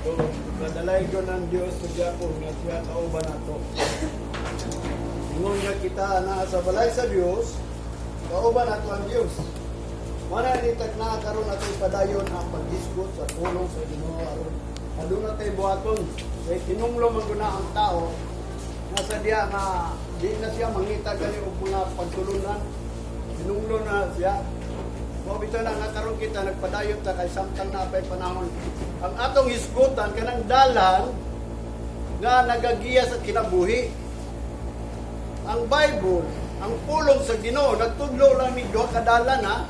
So, kadalaygon ang Dios sa gyapon nga siya kauban nato. Ingon nga kita naa sa balay sa Dios, kauban nato ang Dios. Mana ni na karon ato padayon ang paghisgot sa pulong sa Ginoo aron aduna tay buhaton, kay tinunglo man guna ang tao nga sa diya nga di na siya mangita gani og mga pagtulunan, tinunglo na siya. Mao bitaw na nga karon kita nagpadayon ta kay samtang naa pay panahon. Ang atong hisgutan kanang dalan nga nagagiya sa kinabuhi. Ang Bible, ang pulong sa Ginoo, nagtudlo lang ni duha ka dalan, ha.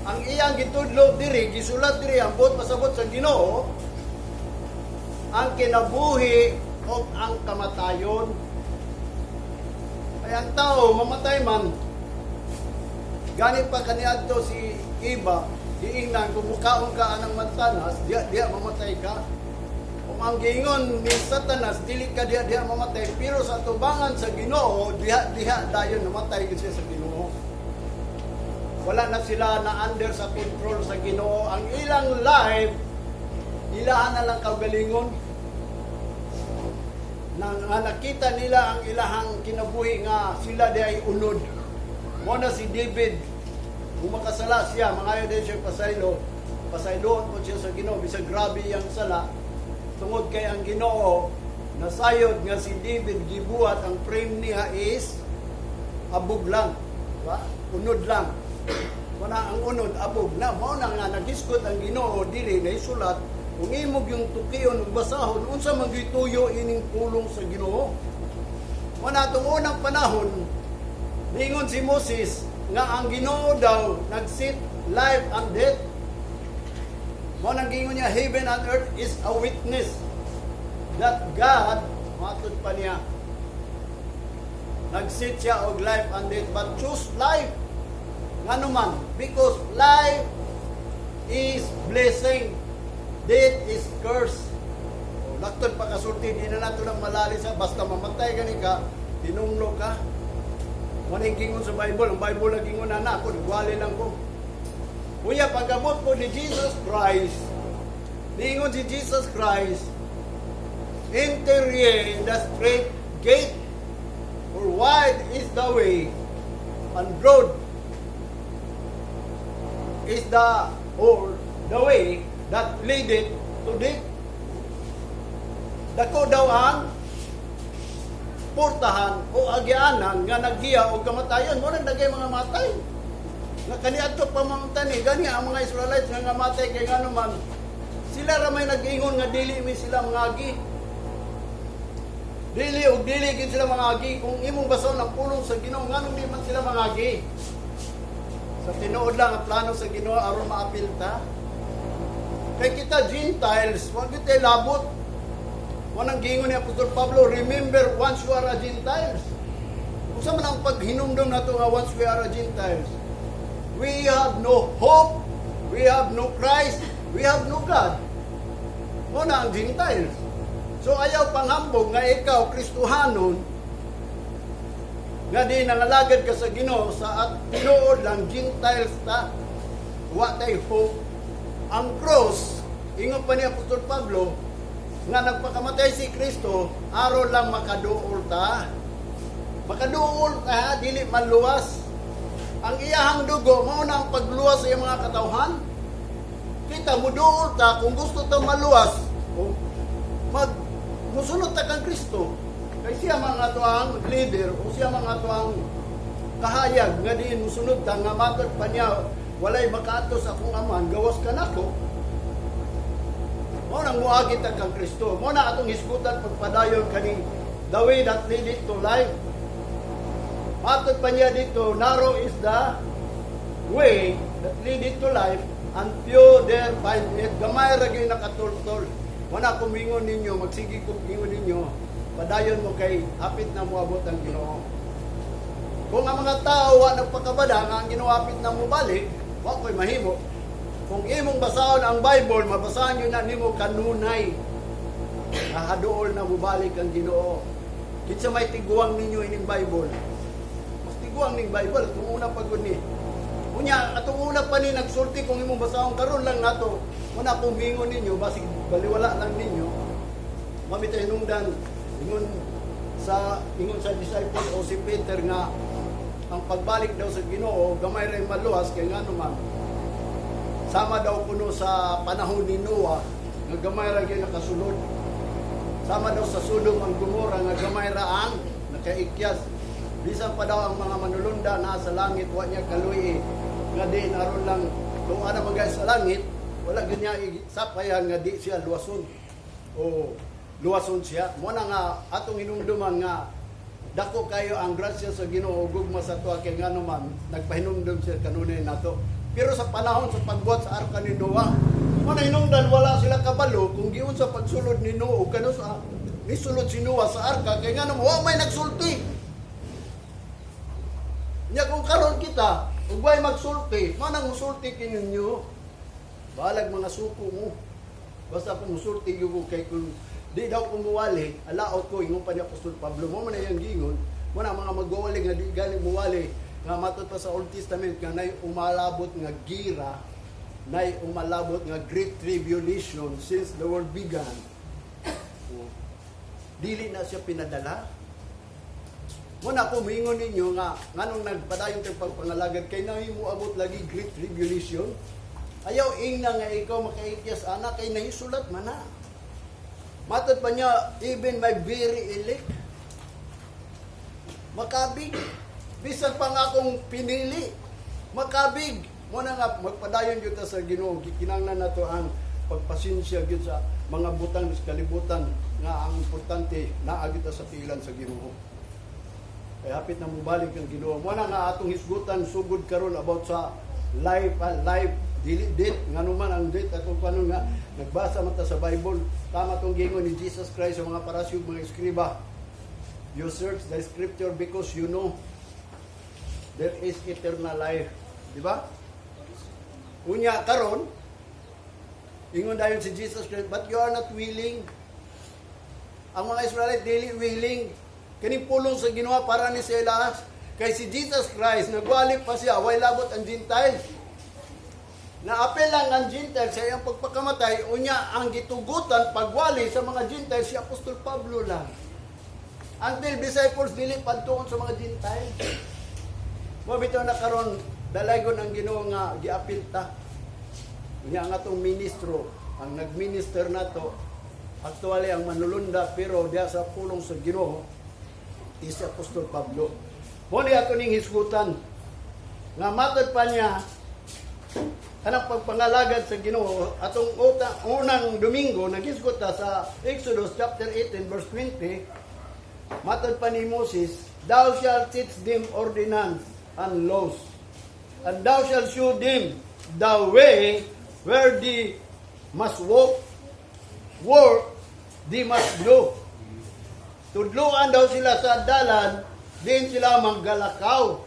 Ang iyang gitudlo diri, gisulat diri, ang buot pasabot sa Ginoo, ang kinabuhi o ang kamatayon. Kaya ang tao mamatay man. Gani pa kaniadto si Eva, giingnan kung mukaon ka anang mansanas, diya diya mamatay ka. Kung ang giingon ni Satanas, dili ka diya diya mamatay, pero sa tubangan sa Ginoo, diha diha dayon namatay gid siya sa Ginoo. Wala na sila na under sa control sa Ginoo. Ang ilang life, ilahan na lang kaugalingon. Na, nga nakita nila ang ilahang kinabuhi nga sila di ay unod. Mo na si David, kung makasala siya, mangayo din siya pasaylo, pasayloon po siya sa Ginoo, bisag grabe iyang sala, tungod kay ang Ginoo nasayod nga si David gibuhat ang frame niya is abog lang, ba? Unod lang. Wala ang unod, abog na. Mao na nga nagisgot ang Ginoo diri na isulat, kung imong yung tukion ug basahon unsa man gituyo ining pulong sa Ginoo. Mao na atong unang panahon, ningon si Moses nga ang Ginoo daw nag-set life and death. Mao nang giingon niya, "Heaven and earth is a witness that God," matod pa niya, nag-set siya og life and death, but choose life. Ngano man? Because life is blessing. Death is curse. O, laktod pa kasulti, di na nato nang malali sa basta mamatay gani ka, tinunglo ka. Wala yung gingon sa Bible. Ang Bible lang gingon na na ako, nagwali lang ko. Kuya, pag-abot ko ni Jesus Christ, niingon si Jesus Christ, "Enter ye in the strait gate, for wide is the way, and broad is the way that leadeth to death." Dako daw ang portahan o agianan nga naggiya og kamatayon. Mo nang dagay mga matay. Nga kaniadto pa mamatay ni gani ang mga Israelites nga namatay kay ngano man sila ra may nag-ingon nga dili mi sila mangagi. Dili og dili gid sila mangagi. Kung imong basahon ang pulong sa Ginoo, nganong di man sila mangagi? Sa tinuod lang ang plano sa Ginoo aron maapil ta. Kay kita Gentiles, wa gyud tay labot. Wanang giingon ni Apostol Pablo, "Remember once you are a Gentiles." Unsa man ang paghinumdum nato nga once we are a Gentiles? We have no hope, we have no Christ, we have no God. Mo na ang Gentiles. So ayaw panghambog nga ikaw Kristohanon nga di nangalagad ka sa Ginoo, sa at tinuod lang Gentiles ta, wa tay hope. Ang cross, ingon pa ni Apostol Pablo, nga nagpakamatay si Kristo aron lang makaduol ta. Makaduol ta, dili maluwas. Ang iyahang dugo mao na ang pagluwas sa iyang mga katawhan. Kita muduol ta kung gusto ta maluwas o mag musunod ta kang Kristo. Kay siya mga atoang leader o siya mga atoang kahayag nga diin musunod ta, nga matod pa niya, "Walay makaadto sa akong Amahan gawas kanako." Mao nang muagi ta kang Kristo. Mao na atong hisgutan pagpadayon kaning the way that leadeth to life. Matod pa niya dito, "Narrow is the way that leadeth to life, and few there find it." Gamay ra gyud nakatultol. Wala ko mingon ninyo, magsige ko ingon ninyo, padayon mo kay hapit na moabot ang Ginoo. Kung ang mga tao wa nagpakabada nga ang Ginoo hapit na mobalik, wa ko'y mahimo. Kung imong basahon ang Bible, mabasahan yun na nimo kanunay. Nahaduol na mobalik ang Ginoo. Kinsa may tiguang ninyo ining Bible? Mas tiguang ning Bible kung una pagod ni. Unya Unya, atong una pa ni nagsulti, kung imong basahon karon lang nato. Muna akong mingon ninyo, basig baliwala lang ninyo. Mamita hinungdan, ingon sa disciple o si Peter nga ang pagbalik daw sa Ginoo gamay ra maluwas, kay ngano man, sama daw kuno sa panahon ni Noah nga gamay ra gyud nakasulod. Sama daw sa Sodom ang Gomora nga gamay ra ang nakaikyas. Bisan pa daw ang mga manulunda na sa langit, wa niya kaluy nga di aron lang tuwa na mga sa langit, wala gyud niya sapayan nga di siya luwason o luwason siya. Mo na nga atong hinumduman nga dako kayo ang grasya sa Ginoo, gugma sa tuwa, kay ngano man nagpahinumdum siya kanunay nato. Pero sa panahon sa pagbuhat sa arka ni Noah, mo na hinungdan, wala sila kabalo kung giunsa pagsulod ni Noah kano sa nisulod si Noah sa arka, kay ngano wa may nagsulti. Nya kung karon kita ug way magsulti, manang musulti kininyo, balag mga suko mo. Basta kung musulti gyud ko, kay kung di daw ko muwali, alaot ko, ingon pa ni Apostol Pablo. Mo man iyang gingon, mo na mga magwawali nga di galing muwali, nga matod pa sa Old Testament nga nay umalabot nga gira, nay umalabot nga great tribulation since the world began. Oh. Dili na siya pinadala. Muna ko moingon ninyo nga nganong nagpadayon kay pagpangalagad, kay nahimo abot lagi great tribulation. Ayaw ingna nga ikaw makaikyas ana, kay nahisulat man na. Matod pa niya, even my very elect makabig. Bisan pa nga akong pinili, makabig. Mo na nga magpadayon gyud ta sa Ginoo. Gikinahanglan nato ang pagpasensya gyud sa mga butang sa kalibutan, nga ang importante naa gyud ta sa tiilan sa Ginoo. Kaya hapit na mubalik ang Ginoo. Mo na nga atong hisgutan sugod karon about sa life, life dili date, ngano man ang date atong panon nga nagbasa man ta sa Bible. Tama tong gingon ni Jesus Christ sa mga Parasyo, mga eskriba. "You search the scripture because you know there is eternal life." Di ba? Unya karon, ingon dayon si Jesus Christ, "But you are not willing." Ang mga Israelite dili willing kining pulong sa Ginoo para ni sila, kay si Jesus Christ nagwali pa siya, way labot ang Gentiles. Naapil lang ang Gentiles sa iyang pagpakamatay. Unya ang gitugutan pagwali sa mga Gentiles si Apostol Pablo lang. Until disciples dili padtuon sa mga Gentiles. Mo bitaw na karon dalaygon ang Ginoo nga giapil ta. Unya ang atong ministro, ang nagminister nato, actually ang manulunda pero diya sa pulong sa Ginoo is si Apostol Pablo. Mo ni ato ning hisgutan nga matod pa niya kanang pagpangalagad sa Ginoo. Atong unang Domingo naghisgot ta sa Exodus chapter 18 verse 20. Matod pa ni Moses, "Thou shalt teach them ordinance and laws, and thou shalt show them the way where they must walk, work they must do." Tudluan daw sila sa dalan, din sila manggalakaw.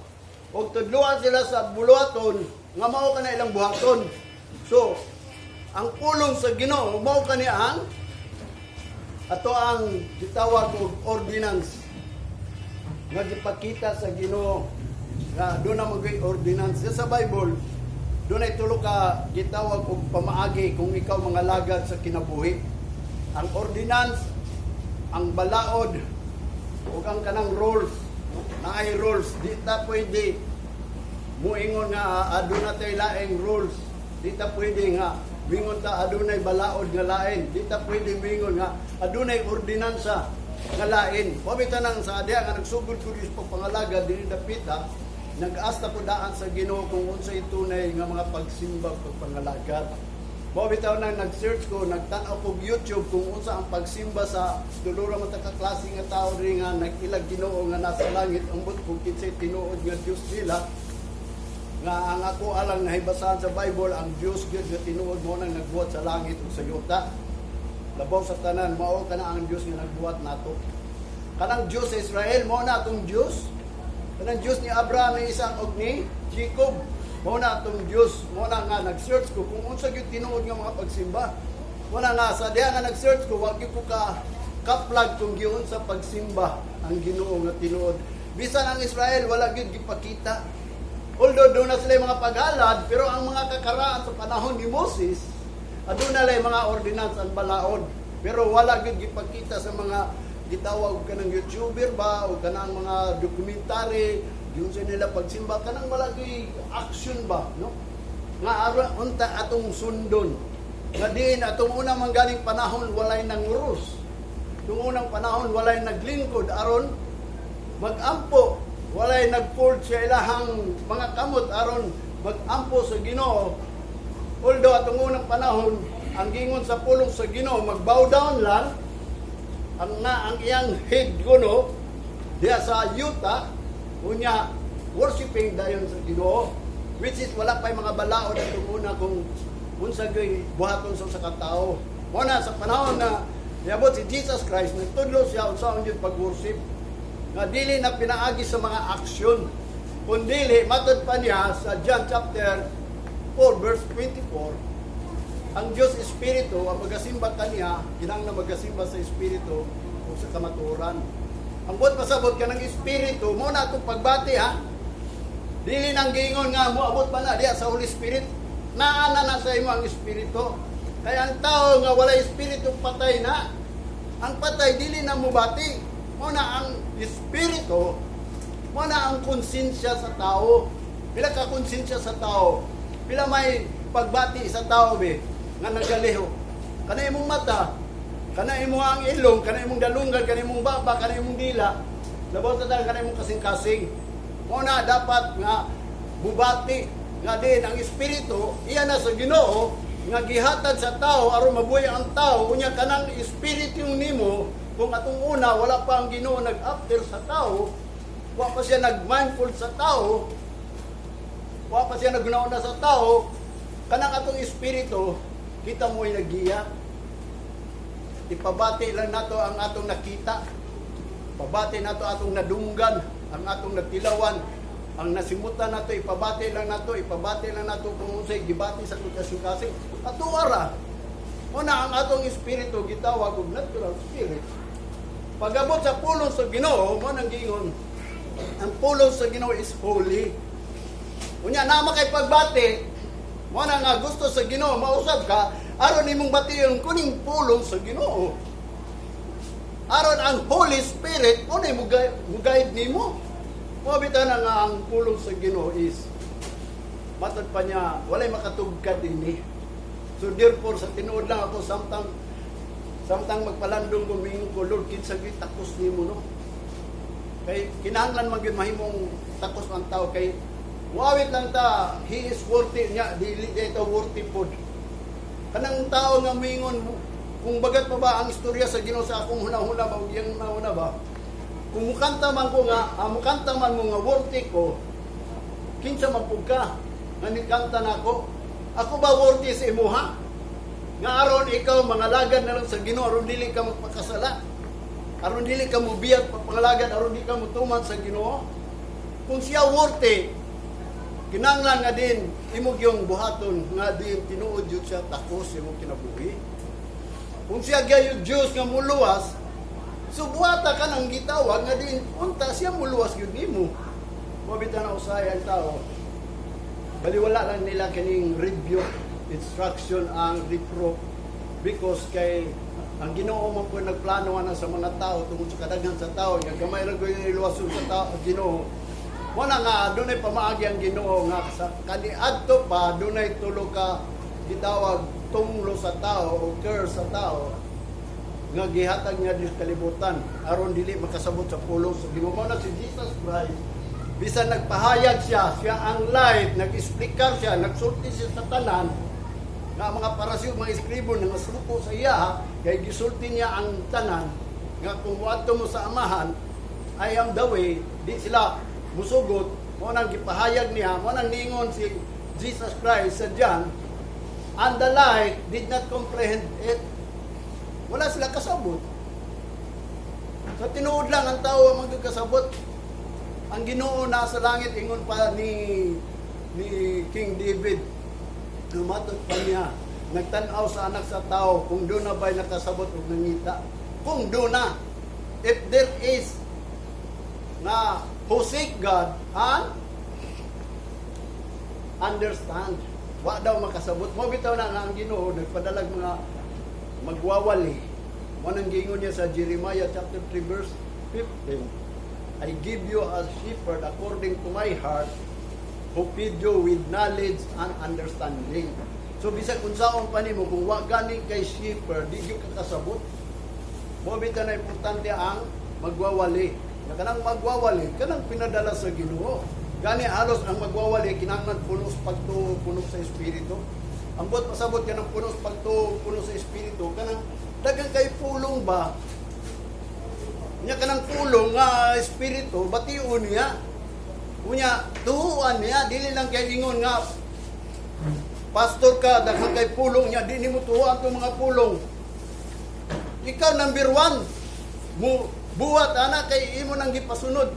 O tudluan sila sa buluhaton, nga mao ka na ilang buhaton. So, ang pulong sa Ginoo, mao kani ang ato ang gitawag og ordinance nga gipakita sa Ginoo nga doon na mag ordinance sa Bible. Doon ay tulo ka gitawag og pamaagi kung ikaw mangalagad sa kinabuhi: ang ordinance, ang balaod ug ang kanang rules. Naay rules. Di ta pwede muingon nga aduna tay laing rules. Di ta pwede nga mingon ta adunay balaod nga lain. Di ta pwede mingon nga adunay ordinansa nga lain. Wa nang sa diha nga nagsugod ko sa pagpangalagad dinhi dapita, nag-asta ko daan sa Ginoo kung unsay tunay nga mga pagsimba, pagpangalagad. Mao bitaw nang nag-search ko, nagtan-aw ko YouTube kung unsa ang pagsimba sa dulura man ta ka klase nga tao diri nga nag-ilag Ginoo nga nasa langit, ambot kung kinsay tinuod nga Dios nila. Nga ang ako alang nahibasahan sa Bible, ang Dios gyud nga tinuod mo nang nagbuhat sa langit ug sa yuta. Labaw sa tanan, mao kana ang Dios nga nagbuhat nato. Kanang Dios sa Israel, mao na atong Dios. Kanang Dios ni Abraham, ni Isaac ug ni Jacob. Mao na atong Dios. Mao na nga nag-search ko kung unsa gyud tinuod nga mga pagsimba. Mao na nga sa diha nga nag-search ko, wa gyud ko ka kaplag kung giunsa pagsimba ang Ginoo nga tinuod. Bisan ang Israel, wala gyud gipakita. Although doon na sila yung mga paghalad, pero ang mga kakaraan sa panahon ni Moses, aduna lay mga ordinance ang balaod. Pero wala gyud gipakita sa mga gitawag kanang YouTuber ba o kanang mga dokumentary yun sa nila pagsimba, kanang malagi action ba, no, nga aron unta atong sundon nga diin atong unang manggaling panahon walay nangurus. Tung unang panahon walay naglingkod aron magampo, walay nagfold sa ilahang mga kamot aron magampo sa Ginoo. Although atong unang panahon, ang gingon sa pulong sa Ginoo, mag-bow down lang ang nga ang iyang head kuno diya sa yuta, unya worshiping dayon sa Ginoo, which is wala pa'y mga balaod atong una kung unsa gyud buhaton sa usa ka tawo. Mo na sa panahon na niabot si Jesus Christ, nagtudlo siya unsaon gyud pag-worship nga dili na pinaagi sa mga aksyon, kundili matod pa niya sa John chapter 4 verse 24, ang Diyos Espiritu, ang magasimba kaniya, kinahanglan magasimba sa Espiritu o sa kamatuoran. Ang buot pasabot ka ng Espiritu, mo na atong pagbati, ha. Dili nang giingon nga moabot pa na diya sa Holy Spirit. Naa na na sa imo ang Espiritu. Kaya ang tao nga walay Espiritu, patay na. Ang patay dili na mubati. Mo na ang Espiritu, mo na ang konsensya sa tao. Pila ka konsensya sa tao? Pila may pagbati sa tao be nga nagaliho? Kana imong mata, kana imong ang ilong, kana imong dalunggan, kana imong baba, kana imong dila. Labaw sa tanan, kana imong kasing-kasing. Mo na dapat nga bubati nga din ang Espiritu iya na sa Ginoo nga gihatag sa tao aron mabuhi ang tao. Unya kanang espiritu nimo, kung atong una wala pa ang Ginoo nag-after sa tao, wa pa siya nag-mindful sa tao, wa pa siya naguna sa tao, kanang atong espiritu, kita mo ay nagiya. Ipabati lang nato ang atong nakita. Pabati nato atong nadunggan, ang atong natilawan, ang nasimutan nato, ipabati lang nato, ipabati lang nato kung unsay gibati sa atong kasing-kasing. Ato ara. Una ang atong espiritu gitawag og natural spirit. Pagabot sa pulong sa Ginoo, mo nang giingon, ang pulong sa Ginoo is holy. Unya na kay pagbati, mo na nga gusto sa Ginoo mausab ka aron imong bation kuning pulong sa Ginoo. Aron ang Holy Spirit mo na mo guide nimo. Mo bitaw na nga ang pulong sa Ginoo is matod pa niya walay makatugkad dinhi. So therefore, sa tinuod lang ako, samtang samtang magpalandong ko, mingon ko, "Lord, kinsa gyud takos nimo, no?" Kay kinahanglan man gyud mahimong takos ang tao, kay wawit lang ta, he is worthy niya, dili ito worthy pod. Kanang tao nga mingon kung bagat pa ba ang istorya sa Ginoo sa akong hunahuna ba ug iyang hunahuna ba. Kung mukanta man ko nga, mukanta man mo nga worthy ko, kinsa man pud ka nga nikanta nako? Ako ba worthy sa imuha? Nga aron ikaw mangalagad na lang sa Ginoo aron dili ka magpakasala. Aron dili ka mobiyat pagpangalagad, aron di ka mutuman sa Ginoo. Kung siya worthy, kinahanglan nga din imo gyung buhaton nga din tinuod yun siya takos imong kinabuhi. Kung siya gayud Dios nga muluwas, so buhata ka nang gitawag nga din unta siya muluwas gyud nimo. Mabita na usahay ang tao. Baliwala lang nila kining rebuke, instruction, ang reproof, because kay ang Ginoo man po nagplano na sa mga tao tungod sa kadaghan sa tao nga gamay ra gyud iluwason sa tao ang Ginoo. Wala nga dunay pamaagi ang Ginoo nga sa kaniadto pa dunay tulo ka gitawag tunglo sa tao o curse sa tao nga gihatag niya di kalibutan aron dili makasabot sa pulong sa Ginoo. Mao na si Jesus Christ, bisan nagpahayag siya, siya ang light, nag-explicar siya, nagsulti siya sa tanan nga mga Parisiyo, mga eskribo nga suko sa iya kay gisulti niya ang tanan nga kung moadto mo sa Amahan, I am the way, di sila musugot. Mo nang gipahayag niya, mo nang ningon si Jesus Christ sa John, "And the light did not comprehend it." Wala sila kasabot. Sa tinuod lang, ang tao ang magkasabot. Ang Ginoo nasa langit, ingon pa ni King David. Lumatod pa niya, nagtanaw sa anak sa tao kung doon na ba'y nakasabot o nangita. Kung doon na, if there is na who seek God and understand. Wa daw makasabot. Mao bitaw na nga ang Ginoo nagpadalag mga magwawali. Mao nang giingon niya sa Jeremiah chapter 3 verse 15. "I give you a shepherd according to my heart who feed you with knowledge and understanding." So bisag unsaon pa nimo, kung wa gani kay shepherd, di gyud ka kasabot. Mao bitaw na importante ang magwawali. Na kanang magwawali, kanang pinadala sa Ginoo. Gani halos ang magwawali kinahanglan puno sa pagtuo, puno sa espiritu. Ang buot pasabot, kanang puno sa pagtuo, puno sa espiritu, kanang daghang kay pulong ba? Nya kanang pulong nga espiritu, bation niya. Unya, tuuan niya, dili lang kay ingon nga pastor ka, daghan kay pulong niya, di nimo tuuan tong mga pulong. Ikaw number one. Mo buhat ana kay imo nang gipasunod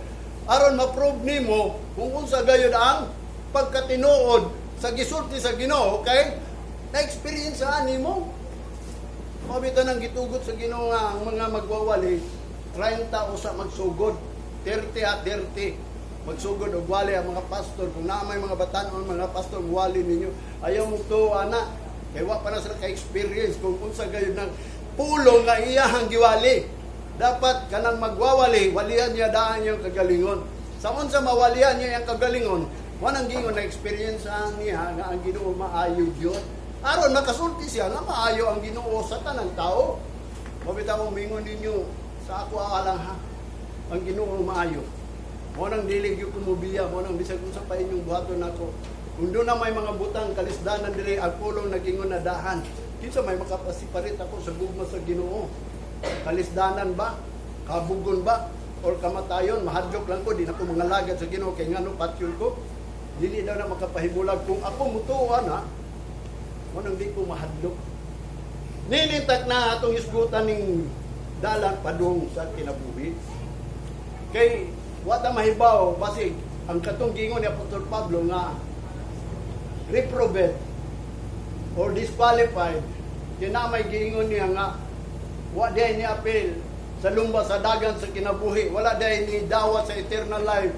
aron ma-prove nimo kung unsa gayud ang pagkatinuod sa gisulti sa Ginoo kay na-experience nimo. Mao bitaw nang gitugot sa Ginoo nga ang mga magwawali 30 usa magsugod, 30 at 30 magsugod og wali ang mga pastor. Kung naa may mga batan-on mga pastor, wali ninyo, ayaw mo to ana kay wa pa na sila ka-experience kung unsa gayud ng pulong nga iyahang giwali. Dapat kanang magwawali, walian niya daan yung kagalingon. Sa unsa mawalian niya yung kagalingon, wanang gingon na experience niya nga ang Ginoo maayo gyud. Aron makasulti siya nga maayo ang Ginoo sa tanang tao. Mao bitaw akong mingon ninyo sa ako alang ha. Ang Ginoo maayo. Mao nang dili gyud ko mobiya, mao nang bisag unsa pa inyong buhaton nako. Kung doon na may mga butang kalisdanan diri, ang pulong nagingon na dahan. Kinsa may makapasiparit ako sa gugma sa Ginoo? Kalisdanan ba? Kabugon ba? Or kamatayon? Mahadlok lang ko, di na ko mangalagad sa Ginoo kay ngano patyon ko. Dili daw na makapahimulag kung ako mutuo na. Mao nang di ko mahadlok. Nilintak na atong isgutan ning dalan padung sa kinabuhi. Kay wa ta mahibaw, basig ang katong gingon ni Apostol Pablo nga reprobate or disqualified, kay na may giingon niya nga wa diay ni apil sa lumba sa dagan sa kinabuhi, wala diay ni dawat sa eternal life.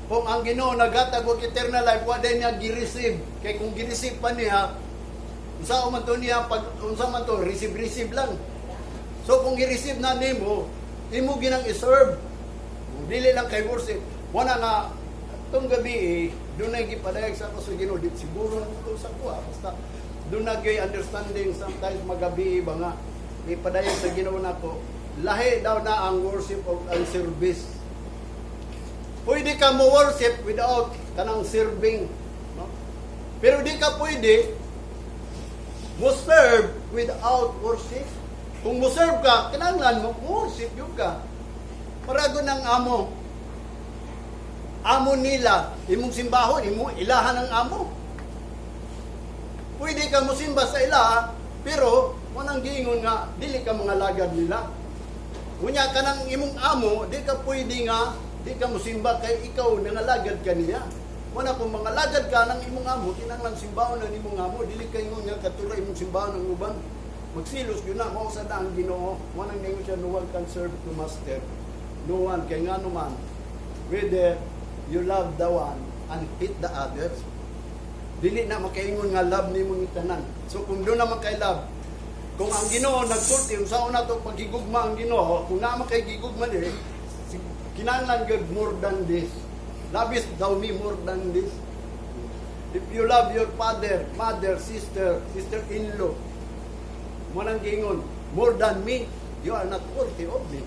Kung ang Ginoo naghatag og eternal life, wa diay niya gi-receive, kay kung gi-receive pa niya, unsa man to niya pag unsa man to, receive receive lang. So kung gi-receive na nimo, imo ginang i-serve. Kung dili lang kay worship, wala nga atong gabi eh, doon na gipadayag sa ako sa Ginoo, di siguro na to sa kuha basta doon na gyud understanding. Sometimes magabi ba nga ipadayag sa Ginoo nako, lahi daw na ang worship o ang service. Pwede ka mo worship without kanang serving, no? Pero di ka pwede mo serve without worship. Kung mo serve ka, kinahanglan mo worship yun ka. Parago ng amo. Amo nila, imong simbahon, imo ilahan ang amo. Pwede ka mo simba sa ila, pero manang giingon nga dili ka mga lagad nila. Unya ka ng imong amo, di ka pwede nga di ka mosimba kay ikaw nangalagad ka niya. Wala, kung mga lagad ka ng imong amo, kinahanglan simbahon ng imong amo, dili kay ingon nga katura imong simbahon ng uban. Magsilos yun na, mao sa na ang Ginoo. Mo nang ningon siya, "No one can serve two master." No one, kay nga naman, whether you love the one and hate the others. Dili na makaingon nga love nimo ni tanan. So kung doon naman kay love, kung ang Ginoo nagsulti unsa na to paghigugma ang Ginoo, kung naa man kay gigugma diri, kinahanglan gyud more than this. Love thou me more than this? If you love your father, mother, sister, sister-in-law, mo nang giingon, more than me, you are not worthy of me.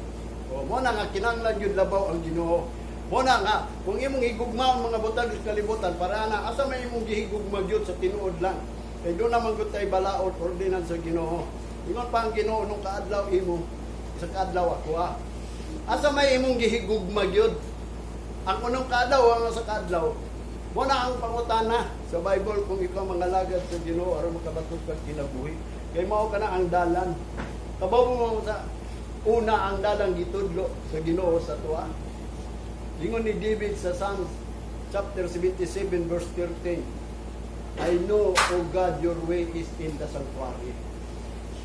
O, mo na nga kinahanglan gyud labaw ang Ginoo. Mo na nga kung imong higugmaon mga butang sa kalibutan para na asa may imong gihigugma gyud sa tinuod lang. Kay doon naman gyud tay balaod, ordinance sa Ginoo. Ingon pa ang Ginoo, nung kaadlaw imo, isa kaadlaw ako ah. Asa may imong gihigugma gyud? Ang unong kaadlaw ang sa kaadlaw. Mo na ang pangutana sa Bible kung ikaw mangalagad sa Ginoo aron makabaton kag kinabuhi. Kay mao kana ang dalan. Kabaw mo sa una ang dalang gitudlo sa Ginoo sa tuwa. Ingon ni David sa Psalms chapter 77 verse 13, "I know, O God, your way is in the sanctuary.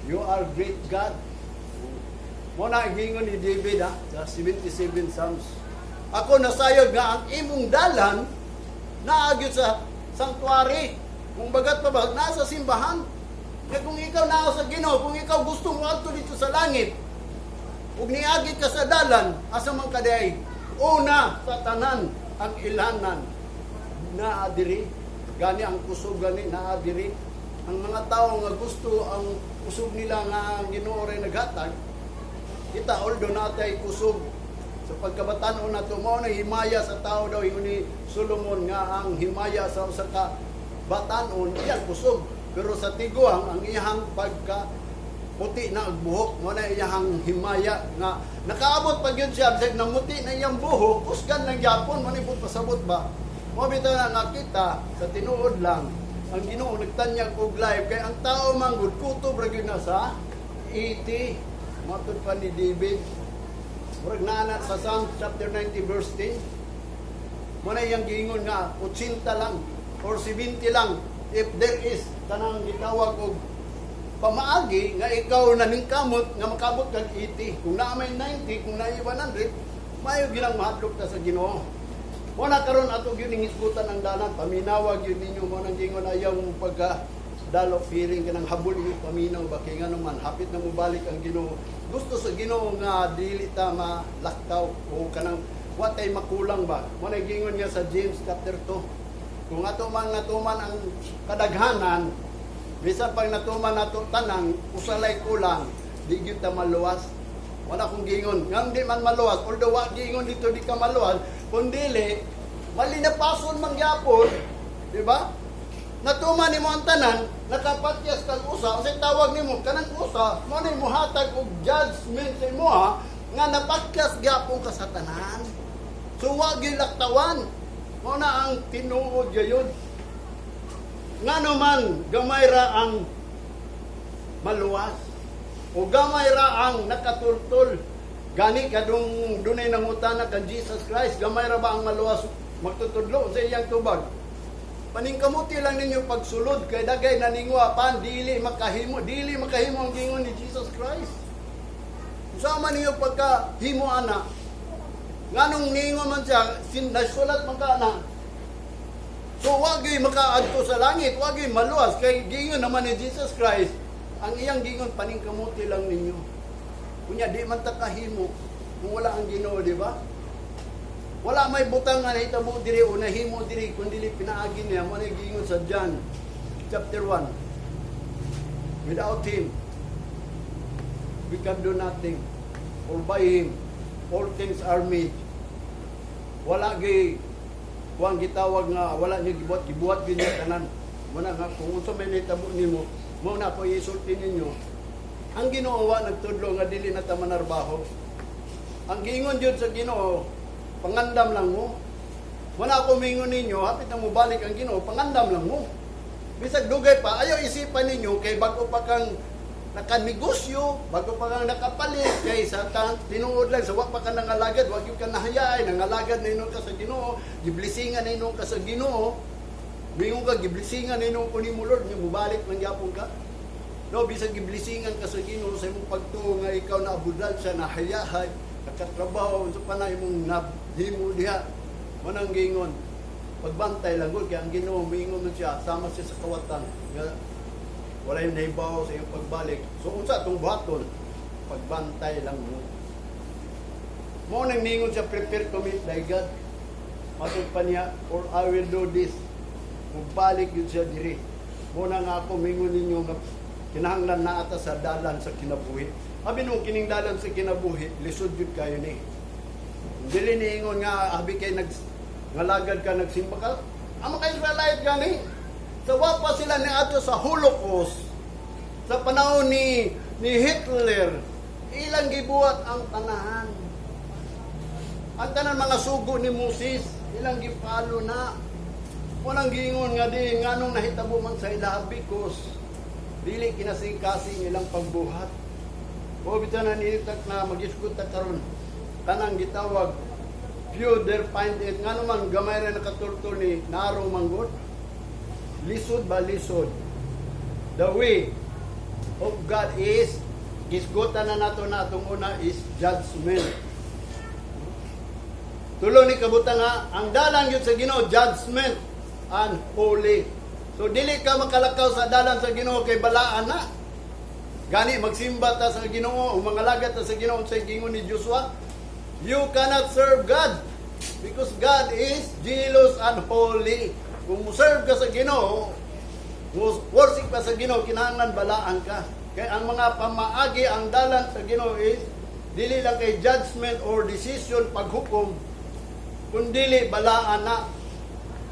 You are great God." Mo na giingon ni David ha, sa 77 Psalms. Ako nasayod nga ang imong dalan naa gyud sa sanctuary. Kung bagat pa ba, nasa simbahan. Kaya kung ikaw naa sa Ginoo, kung ikaw gusto mo adto dito sa langit, ug niagi ka sa dalan, asa man ka diay? Una sa tanan, ang ilanan naa diri. Gani ang kusog gani naa diri. Ang mga tao nga gusto ang kusog nila nga ang Ginoo ray naghatag, kita although natay kusog sa pagkabatan-on nato, mao na himaya sa tao daw, ingon ni Solomon nga ang himaya sa usa ka batan-on iyang kusog, pero sa tiguang ang iyang pagka puti na ang buhok, mo na iyang himaya nga nakaabot pa gyud siya bisag namuti na iyang buhok, kusgan lang gyapon mo ni pasabot ba. Mo bitaw na nakita sa tinuod lang ang Ginoo nagtanyag og life kay ang tao manggod kutob ra gyud na sa 80, matud pa ni David. Murag naa na sa Psalm chapter 90 verse 10. Mo na iyang giingon nga 80 lang or 70 lang if there is kanang gitawag og pamaagi nga ikaw naningkamot nga makabot kag 80. Kung naa may 90, kung naa 100, mayo gilang mahadlok ta sa Ginoo. Mo na karon ato gyud ning hisgutan ang dalan, paminawa gyud ninyo. Mo nang giingon, ayaw mo pagka dalo feeling kanang habol inyo paminaw ba, kay ngano man hapit na mobalik ang Ginoo. Gusto sa Ginoo nga dili ta malaktaw o kanang wa tay makulang ba. Mo na giingon nga sa James chapter 2, kung ato mang natuman ang kadaghanan, bisan pag natuman nato tanang, usalay kulang, di gyud ta maluwas. Wala kong giingon ngang di man maluwas, although wa giingon dito di ka maluwas, kung dili malinapason man gyapon, di ba? Natuman nimo ang tanan, nakapatyas kag usa, unsay tawag nimo kanang usa? Mo na muhatag og judgment sa imoha nga napatyas gyapon ka sa tanan. So wa gyud laktawan. Mo na ang tinuod gayud. Ngano man gamay ra ang maluwas o gamay ra ang nakatultol? Gani kadung dunay nangutana kan Jesus Christ, gamay ra ba ang maluwas? Magtutudlo sa iyang tubag, paningkamuti lang ninyo pagsulod kay dagay naningwa pan dili makahimo. Dili makahimo ang gingon ni Jesus Christ. Sama ninyo pagka himo ana, nganong ningon man siya sin nasulat man ka na. So wag gyud makaadto sa langit, wag gyud maluwas kay giingon naman ni Jesus Christ, ang iyang gingon, paningkamuti lang ninyo. Kunya di man ta kahimo kung wala ang Ginoo, di ba? Wala may butang nga nahitabo diri o nahimo diri kun dili pinaagi niya. Mo na giingon sa John chapter 1. Without him, we can do nothing. For by him, all things are made. Wala gyud kuang gitawag nga wala niya gibuhat, gibuhat gyud niya tanan. Mo na nga kung unsa may nahitabo nimo, mo na ako isulti ninyo. Ang Ginoo wa nagtudlo nga dili na ta manarbaho. Ang giingon jud sa Ginoo, pangandam lang mo. Wala ako mingon ninyo, hapit na mobalik ang Ginoo, pangandam lang mo. Bisag dugay pa, ayaw isipan ninyo kay bago pa kang nakanegosyo, bago pa kang nakapalit, kay sa tinuod lang, sa wa pa ka nangalagad, wag yung ka nahayaay, nangalagad na inon ka sa Ginoo, giblisingan na inon ka sa Ginoo, mingon ka, giblisingan na inon ko ni mo Lord, nga mubalik man gyapon ka. No, bisag giblisingan ka sa Ginoo sa imong pagtuo nga ikaw na abudal siya, nahayahay, nakatrabaho, unsa pa na imong nahimo diha. Manang gingon, pagbantay lang gud kay ang Ginoo moingon man siya sama siya sa kawatan nga wala yung nahibaw sa iyong pagbalik. So unsa atong buhaton? Pagbantay lang mo. Mo nang ningon siya, prepare to meet thy God. Matod pa niya, or I will do this. Mubalik yun siya diri. Mo na nga ako mingon ninyo nga kinahanglan na ata sa dalan sa kinabuhi. Abi nung kining dalan sa kinabuhi, lisod yun kayo ni. Dili niingon nga abi kay nag ngalagad ka, nagsimba ka. Ang mga Israelite gani, sa wa pa sila ni ato sa Holocaust, sa panahon ni Hitler, ilang gibuhat ang tanan. Ang tanan mga sugo ni Moses, ilang gipalo na. Walang giingon nga di nganong nahitabo man sa ila, because dili kinasing-kasing ilang pagbuhat. O bitaw na nitak na magisgot ta karon kanang gitawag few there find it, ngano man gamay ra nakatultol ni narrow manggod. Lisod ba, lisod. The way of God is gisgutan na nato na atong una is judgment. Tulo ni kabutang nga ang dalan gyud sa Ginoo, judgment. and holy. So dili ka makalakaw sa dalan sa Ginoo kay balaan na. Gani magsimba ta sa Ginoo o mangalagad ta sa Ginoo sa gingon ni Joshua. You cannot serve God because God is jealous and holy. Kung mo-serve ka sa Ginoo, mo worship ka sa Ginoo, kinahanglan balaan ka. Kay ang mga pamaagi, ang dalan sa Ginoo is dili lang kay judgment or decision, paghukom, kundili balaan na.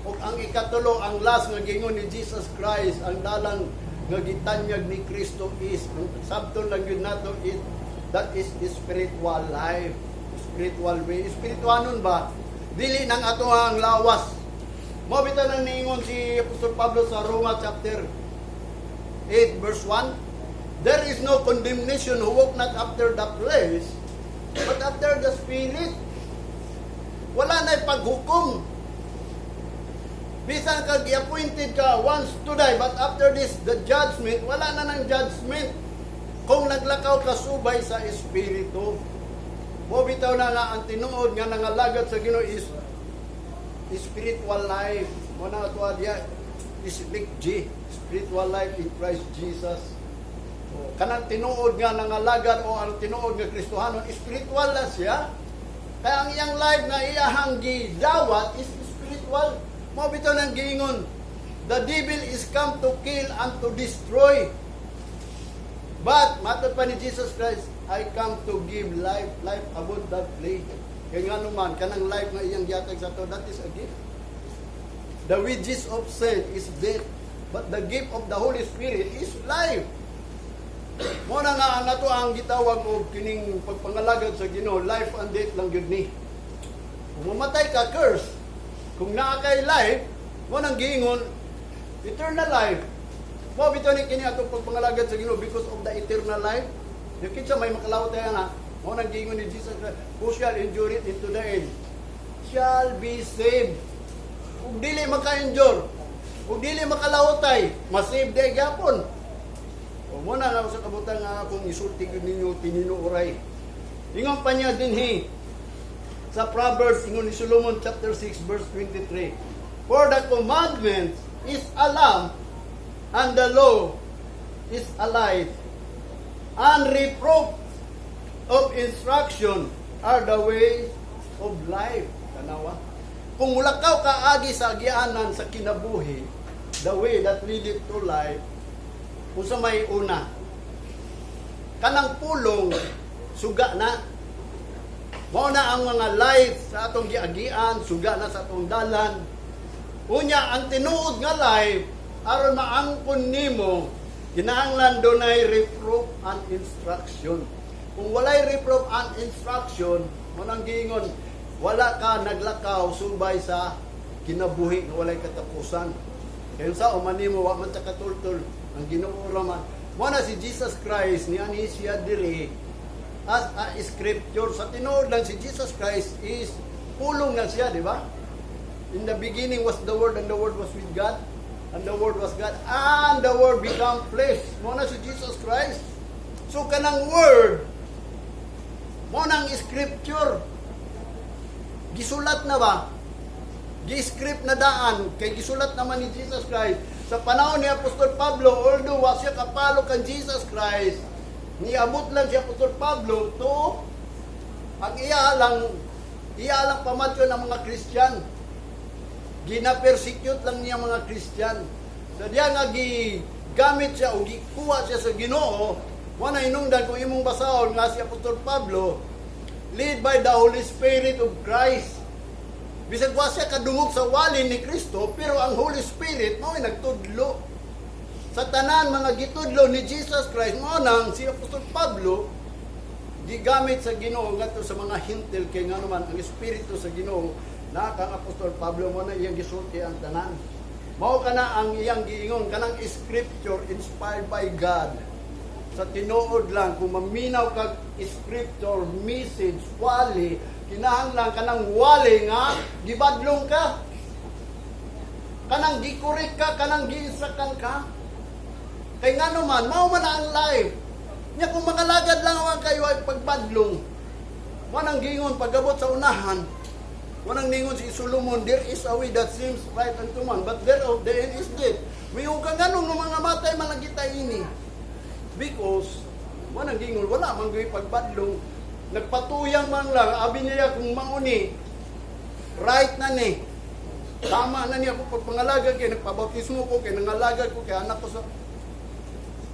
Ug ang ikatulo, ang last nga gingon ni Jesus Christ, ang dalan nga gitanyag ni Kristo is, ang sabton lang yun nato is, that is spiritual life, spiritual way. Spirituanon ba? Dili nang ato ang lawas. Mao bitaw nang niingon si Apostol Pablo sa Roma chapter 8 verse 1, "There is no condemnation who walk not after the flesh, but after the Spirit." Wala na paghukom. Bisan ka gi-appointed ka once to die, but after this, the judgment, wala na ng judgment kung naglakaw ka subay sa Espiritu. Mao bitaw na nga ang tinuod nga nangalagad sa Ginoo is spiritual life. Mao na ato diya is G, spiritual life in Christ Jesus. O, kanang tinuod nga nangalagad o ang tinuod nga Kristohanon, spiritual na siya. Kaya ang iyang life nga iyahang gidawat is spiritual. Mao bitaw nang giingon, "The devil is come to kill and to destroy. But, matod pa ni Jesus Christ, I come to give life, life abundantly." Kaya nga naman, kanang life nga iyang gihatag sa ato, that is a gift. The wages of sin is death, but the gift of the Holy Spirit is life. Mao na nga ang ato ang gitawag og kining pagpangalagad sa Ginoo, life and death lang gyud ni. Kung mamatay ka, curse. Kung naa kay life, mao nang giingon, eternal life. Mao bitaw ni kini atong pagpangalagad sa Ginoo because of the eternal life. Yung kinsa may makalawat tayo na, mao nang giingon ni Jesus Christ, "Who shall endure it into the end, shall be saved." Kung dili maka-endure, kung dili makalawtay, ma-save di gyapon. O mao na nga sa kabutan nga akong isulti gyud ninyo tininuoray. Ingon pa niya dinhi sa Proverbs, ingon ni Solomon chapter 6 verse 23, "For the commandment is a lamp and the law is a light and reproof of instruction are the ways of life." Tanawa. Kung mulakaw ka agi sa agianan sa kinabuhi, the way that leadeth to life, kung sa may una, kanang pulong, suga na. Mao na ang mga light sa atong giagian, suga na sa atong dalan. Unya, ang tinuod nga life, aron maangkon nimo, kinahanglan dunay reproof and instruction. Kung walay reproof and instruction, mao nang giingon, wala ka naglakaw subay sa kinabuhi nga walay katapusan. Kaya sa umanimo wa man ta katultol ang Ginoo ra man. Mao na si Jesus Christ niani siya diri as a scripture. Sa tinuod lang, si Jesus Christ is pulong na siya, di ba? "In the beginning was the Word, and the Word was with God, and the Word was God, and the Word become flesh." Mao na si Jesus Christ. So kanang Word, mao nang scripture. Gisulat na ba? Gi-script na daan kay gisulat naman ni Jesus Christ. Sa panahon ni Apostol Pablo, although wa siya kapalo kan Jesus Christ, niabot lang si Apostol Pablo to ang iya lang pamatyon ng mga Christian. Gina-persecute lang niya mga Christian. Sa diya nga gigamit siya o gikuha siya sa Ginoo, wala hinungdan kung imong basahon nga si Apostol Pablo, lead by the Holy Spirit of Christ. Bisag wa siya kadungog sa wali ni Kristo, pero ang Holy Spirit mao nagtudlo. Sa tanan mga gitudlo ni Jesus Christ, mao nang si Apostol Pablo gigamit sa Ginoo ngadto sa mga Hentil kay ngano man ang espiritu sa Ginoo na kang Apostol Pablo, mao na iyang gisulti ang tanan. Mao kana ang iyang giingon kanang scripture inspired by God. Sa tinuod lang, kung maminaw kag scripture message wali, kinahanglan kanang wali nga gibadlong ka. Kanang gi-correct ka, kanang giinstructan ka. Kay ngano man, mao man na ang life. Nya kung mangalagad lang ang kayo ay pagbadlong, mao nang giingon pagabot sa unahan, Mao nang ningon si Solomon, "There is a way that seems right unto man, but thereof the end is death." Mayo ka nganong ng mga matay man lang kita ini. Because, wanang gingon, wala man gyud pagbadlong. Nagpatuyang man lang, abi niya kung mauni, right na ni. Tama na niya ako pagpangalagad kay nagpabautismo ko, kay nangalagad ko, kay anak ko sa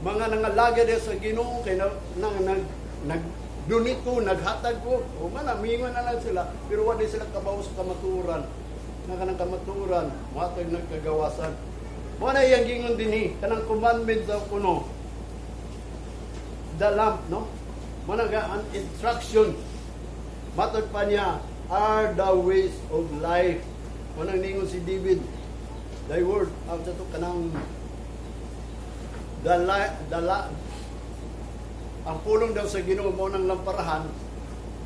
mga nangalagad sa Ginoo, kay na, na, nag nag donate ko, naghatag ko. O man, mingon na lang sila, pero wala sila kabaw sa kamatuoran. Na kanang kamatuoran, matag nagkagawasan. Mo na iyang gingon dinhi, kanang commandment sa kuno. The lamp, no? Mo na ang instruction. Matod pa niya, are the ways of life. Mo nang ningon si David, "Thy word," ang sa to kanang the ang pulong daw sa Ginoo mo ng lamparahan,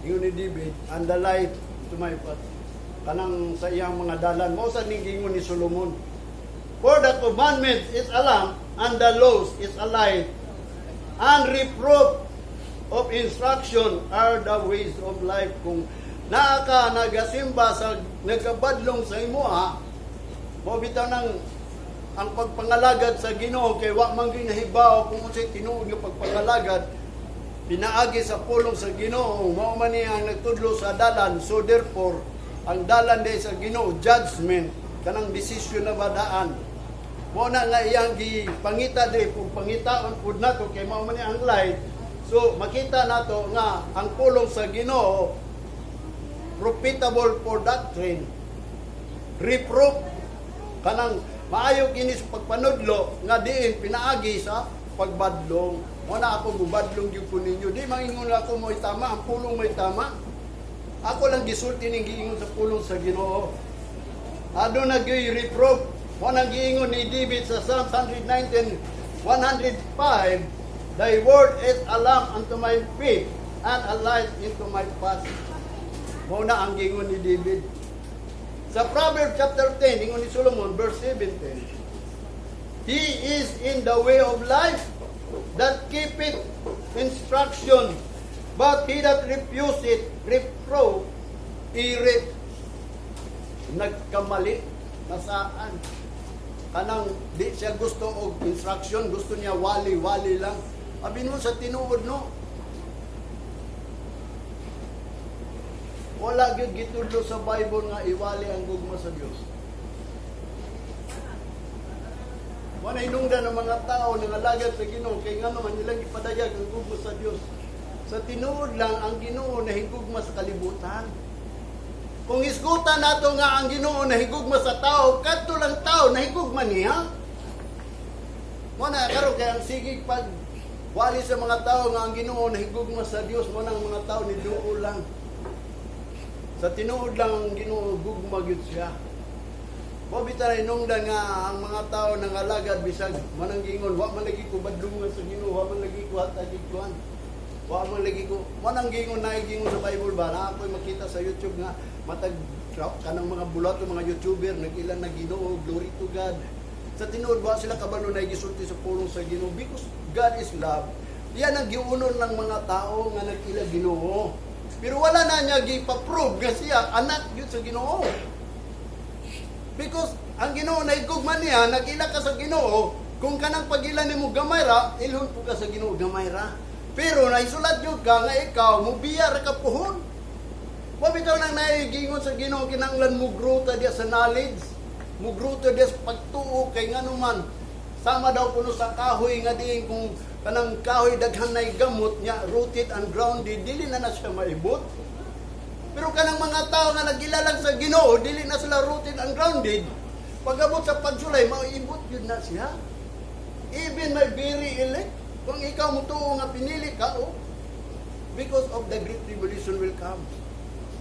ingon ni David, "and the light to my path." Kanang sa iyang mga dalan, mao sa ning gingon ni Solomon. "For the commandment is a lamp, and the laws is a light, and reproof of instruction are the ways of life." Kung naa ka nagasimba sa nagkabadlong sa imuha, mo bitaw nang ang pagpangalagad sa Ginoo kay wa man gyud nahibaw kung unsay tinuod nga pagpangalagad pinaagi sa pulong sa Ginoo. Mao man niya ang nagtudlo sa dalan. So therefore, ang dalan day sa Ginoo, judgment, kanang desisyon na badaan. Mo na nga iyang gipangita diri, kung pangitaon pud nato kay mao man niya ang light. So makita nato nga ang pulong sa Ginoo profitable for doctrine, reproof, kanang maayo kini sa pagpanudlo nga diin pinaagi sa pagbadlong. Mo na ako mubadlong gyud ko ninyo. Di mangingon ako mo'y tama, ang pulong mo'y tama. Ako lang gisulti ning giingon sa pulong sa Ginoo. Aduna gyuy reproof. Mo nang giingon ni David sa Psalms 119, 105, "Thy word is a lamp unto my feet and a light into my path." Mo na ang giingon ni David. Sa Proverbs chapter 10, ingon ni Solomon, verse 17, "He is in the way of life that keepeth instruction, but he that refuseth reproof erreth." Nagkamali, nasaan? Kanang di siya gusto og instruction, gusto niya wali-wali lang. Abi mo sa tinuod, no? Wala gyud gitudlo sa Bible nga iwali ang gugma sa Dios. Wala hinungdan ng mga tao nga alagad sa Ginoo kay ngano man nilang gipadayag ang gugma sa Dios. Sa tinuod lang, ang Ginoo nahigugma sa kalibutan. Kung isgutan nato nga ang Ginoo nahigugma sa tao, kadto lang tao nahigugma niya. Mo na karon kay ang sigig pag wali sa mga tao nga ang Ginoo nahigugma sa Dios, mo nang mga tao ni duol lang. Sa tinuod lang, ang Ginoo gugma gyud siya. Mo bitaw hinungdan nga ang mga tao nangalagad bisag manang gingon, "Wa man lagi ko badlungan sa Ginoo, wa man lagi ko hatag kuan. Wa man lagi ko." Manang gingon na gingon sa Bible ba na ako'y makita sa YouTube nga matag kanang mga bulato, mga YouTuber nag-ila na Ginoo, glory to God. Sa tinuod, wa sila kabalo na gisulti sa pulong sa Ginoo because God is love. Yan ang giunon ng mga tao nga nag-ila Ginoo. Pero wala na niya gipa-prove nga siya anak yun sa Ginoo. Because ang Ginoo nahigugma niya, nag-ila ka sa Ginoo, kung kanang pag-ila nimo gamay ra, ilhon po ka sa Ginoo gamay ra. Pero naisulat gyud ka nga ikaw mubiya ra ka puhon. Wa bitaw nang naigingon sa Ginoo kinahanglan mo grow ta diya sa knowledge, mo grow ta diya sa pagtuo kay nganuman sama daw kuno sa kahoy nga diin kung kanang kahoy daghan nay gamot niya, rooted and grounded, dili na na siya maibot. Pero kanang mga tao nga nagilalang sa Ginoo, dili na sila rooted and grounded. Pag-abot sa pagsulay, maibot yun na siya. Even my very elect, kung ikaw mo tuo nga pinili ka, oh, because of the great tribulation will come.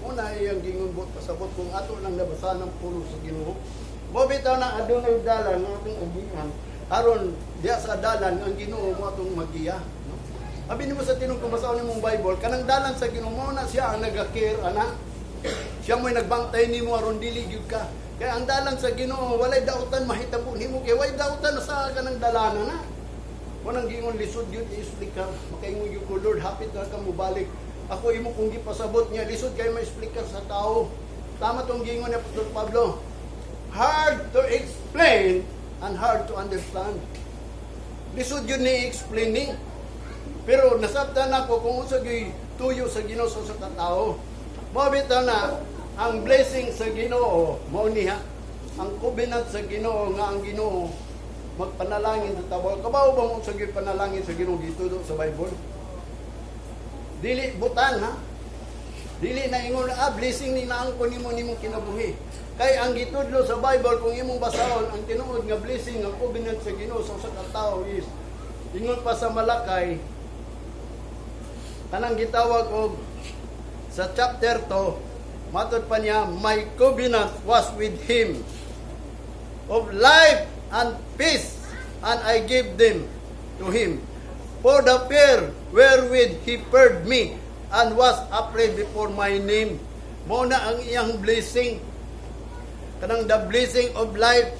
Una iyang gingon buot pasabot kung ato lang nabasa ng pulong sa Ginoo. Mo bitaw na adunay dalan nga atong ugian aron diya sa dalan ang Ginoo mo atong magiya, no? Abi nimo sa tinuod kung basahon nimong Bible, kanang dalan sa Ginoo mo na siya ang nagakir ana. Siya mo'y nagbantay nimo aron dili gyud ka. Kaya ang dalan sa Ginoo walay dautan mahitabo nimo kay walay dautan sa kanang dalanan na. Wanang gingon lisod gyud i-explicar. Makaingon gyud ko, "Lord, hapit na ka mobalik." Ako imo kong gipasabot niya, lisod kay ma-explicar sa tao. Tama tong giingon ni Apostol Pablo. Hard to explain and hard to understand. Lisod gyud ni explaining. Pero nasabtan nako kung unsa gyud tuyo sa Ginoo sa usa ka tawo. Mao bitaw na ang blessing sa Ginoo mao niya ang covenant sa Ginoo nga ang Ginoo magpanalangin sa tao. Kabaw ba mo sa gyud panalangin sa Ginoo gitudlo sa Bible? Dili butan, ha. Dili na ingon, "Blessing ni naangko nimo nimong kinabuhi." Kay ang gitudlo sa Bible, kung imong basahon ang tinuod nga blessing, ang covenant sa Ginoo sa usa ka tawo is ingon pa sa Malakay, kanang gitawag og sa chapter 2, matod pa niya, "My covenant was with him of life and peace, and I gave them to him for the fear wherewith he feared me and was afraid before my name." Mao na ang iyang blessing, kanang the blessing of life.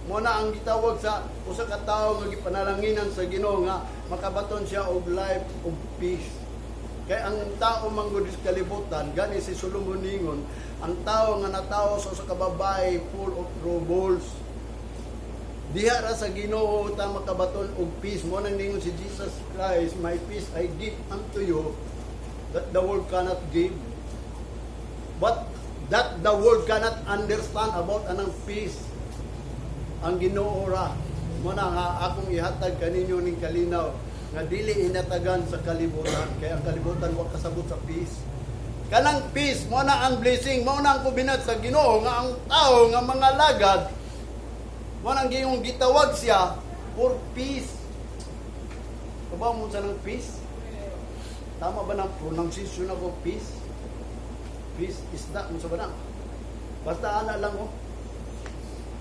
Mao na ang gitawag sa usa ka tawo nga gipanalanginan sa Ginoo nga makabaton siya og life of peace. Kay ang tao manggod sa kalibutan, gani si Solomon ningon, ang tao nga natawo sa usa ka babae, full of troubles. Diha ra sa Ginoo ta makabaton og peace. Mao nang ningon si Jesus Christ, "My peace I give unto you that the world cannot give." But that the world cannot understand about anang peace. Ang Ginoo ra. Mao na nga akong ihatag kaninyo ning kalinaw nga dili inatagan sa kalibutan, kay ang kalibutan wa kasabot sa peace. Kanang peace mo na ang blessing, mo na ang covenant sa Ginoo nga ang tao nga mga lagad, mo nang giyong gitawag siya for peace. Kabaw mo sa ng peace? Tama ba ng pronunciation ako, peace? Peace isda mo sa ba na? Basta ana lang, oh.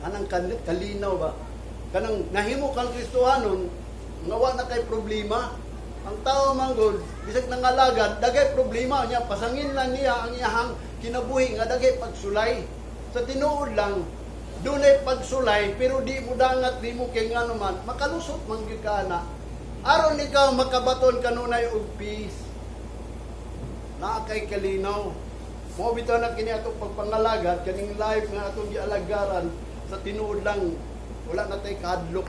Anang kalinaw ba? Kanang nahimo kang Kristohanon nga wa na kay problema. Ang tao manggod, bisag nangalagad, dagay problema niya, pasangin lang niya ang iyahang kinabuhi nga dagay pagsulay. Sa tinuod lang, dunay pagsulay, pero di mo dangat, di mo kay ngano man, makalusot man gyud ka na. Aron ikaw makabaton kanunay og peace. Naa kay kalinaw. Mao bitaw na kini atong pagpangalagad, kaning life nga atong gialagaran, sa tinuod lang, wala na tay kahadlok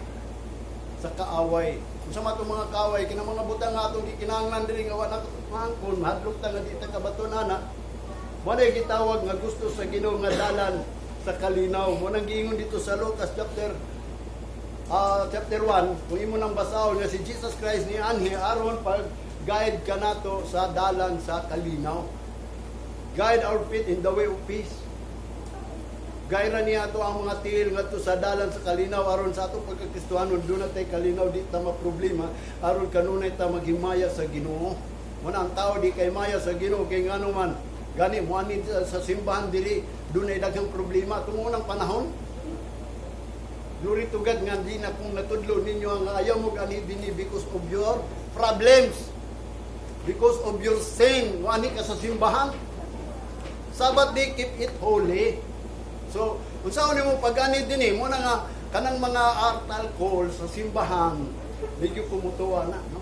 sa kaaway. Kung sa matong mga kaaway, kinang mga butang nga atong gikinahanglan diri nga wa na maangkon, mahadlok ta nga di ta kabaton ana. Mao na gitawag nga gusto sa Ginoo nga dalan sa kalinaw. Mao nang giingon dito sa Lucas chapter 1, kung imo nang basahon, nga si Jesus Christ ni anhi aron pag guide kanato sa dalan sa kalinaw. Guide our feet in the way of peace. Gayra niya ato ang mga tiil ngadto sa dalan sa kalinaw aron sa atong pagkakristohanon duna tay kalinaw, di ta maproblema, aron kanunay ta maghimaya sa Ginoo. Mo na ang tao di kay maya sa Ginoo, kay ngano man gani mo ani sa simbahan diri dunay daghang problema tungod ng panahon. Glory to God nga di na kung natudlo ninyo ang ayaw mo gani dinhi because of your problems. Because of your sin, mo ani ka sa simbahan. Sabbath day, keep it holy. So, unsa nimo pag-ani dinhi, mo na nga kanang mga altar call sa simbahan, medyo kumutuwa na, no?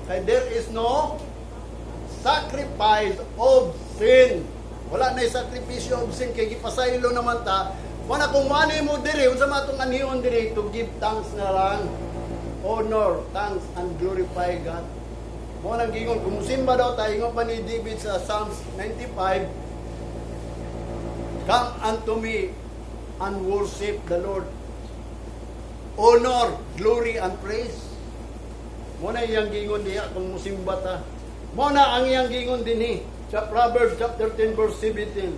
Kay there is no sacrifice of sin. Wala na sakripisyo of sin kay gipasaylo naman ta. Wala kung mani mo diri, unsa man atong anhion diri, to give thanks na lang. Honor, thanks and glorify God. Mo nang giingon kung musimba daw ta, ingon pa ni David sa Psalms 95, "Come unto me and worship the Lord." Honor, glory, and praise. Mo na iyang giingon diha kung musimba ta. Mo na ang iyang giingon dinhi sa Proverbs chapter 10 verse 17.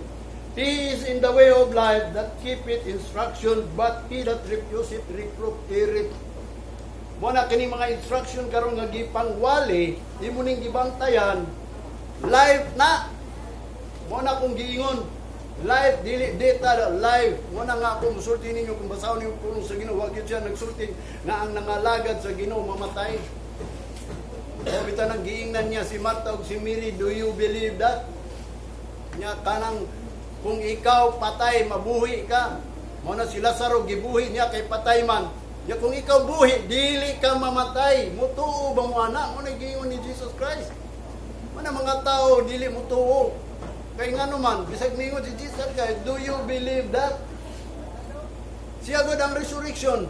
"He is in the way of life that keepeth instruction, but he that refuseth reproof erreth." Mo na kini mga instruction karon nga gipangwali, imo ning gibantayan, life na. Mo na kung giingon, life, dili data, life. Mo na nga ako musulti ninyo, kung basahon ninyo pulong sa Ginoo, wa gyud siya nagsulti nga ang nangalagad sa Ginoo mamatay. O bitaw nang giingnan niya si Martha ug si Mary, "Do you believe that?" Nya kanang kung ikaw patay, mabuhi ka. Mo na si Lazaro gibuhi niya kay patay man. Nya kung ikaw buhi, dili ka mamatay. Mutuo ba mo ana? Mo na giingon ni Jesus Christ. Mo na mga tao dili mutuo. Kay nga man, bisag mingon si Jesus kay, do you believe that? Siya gud ang resurrection.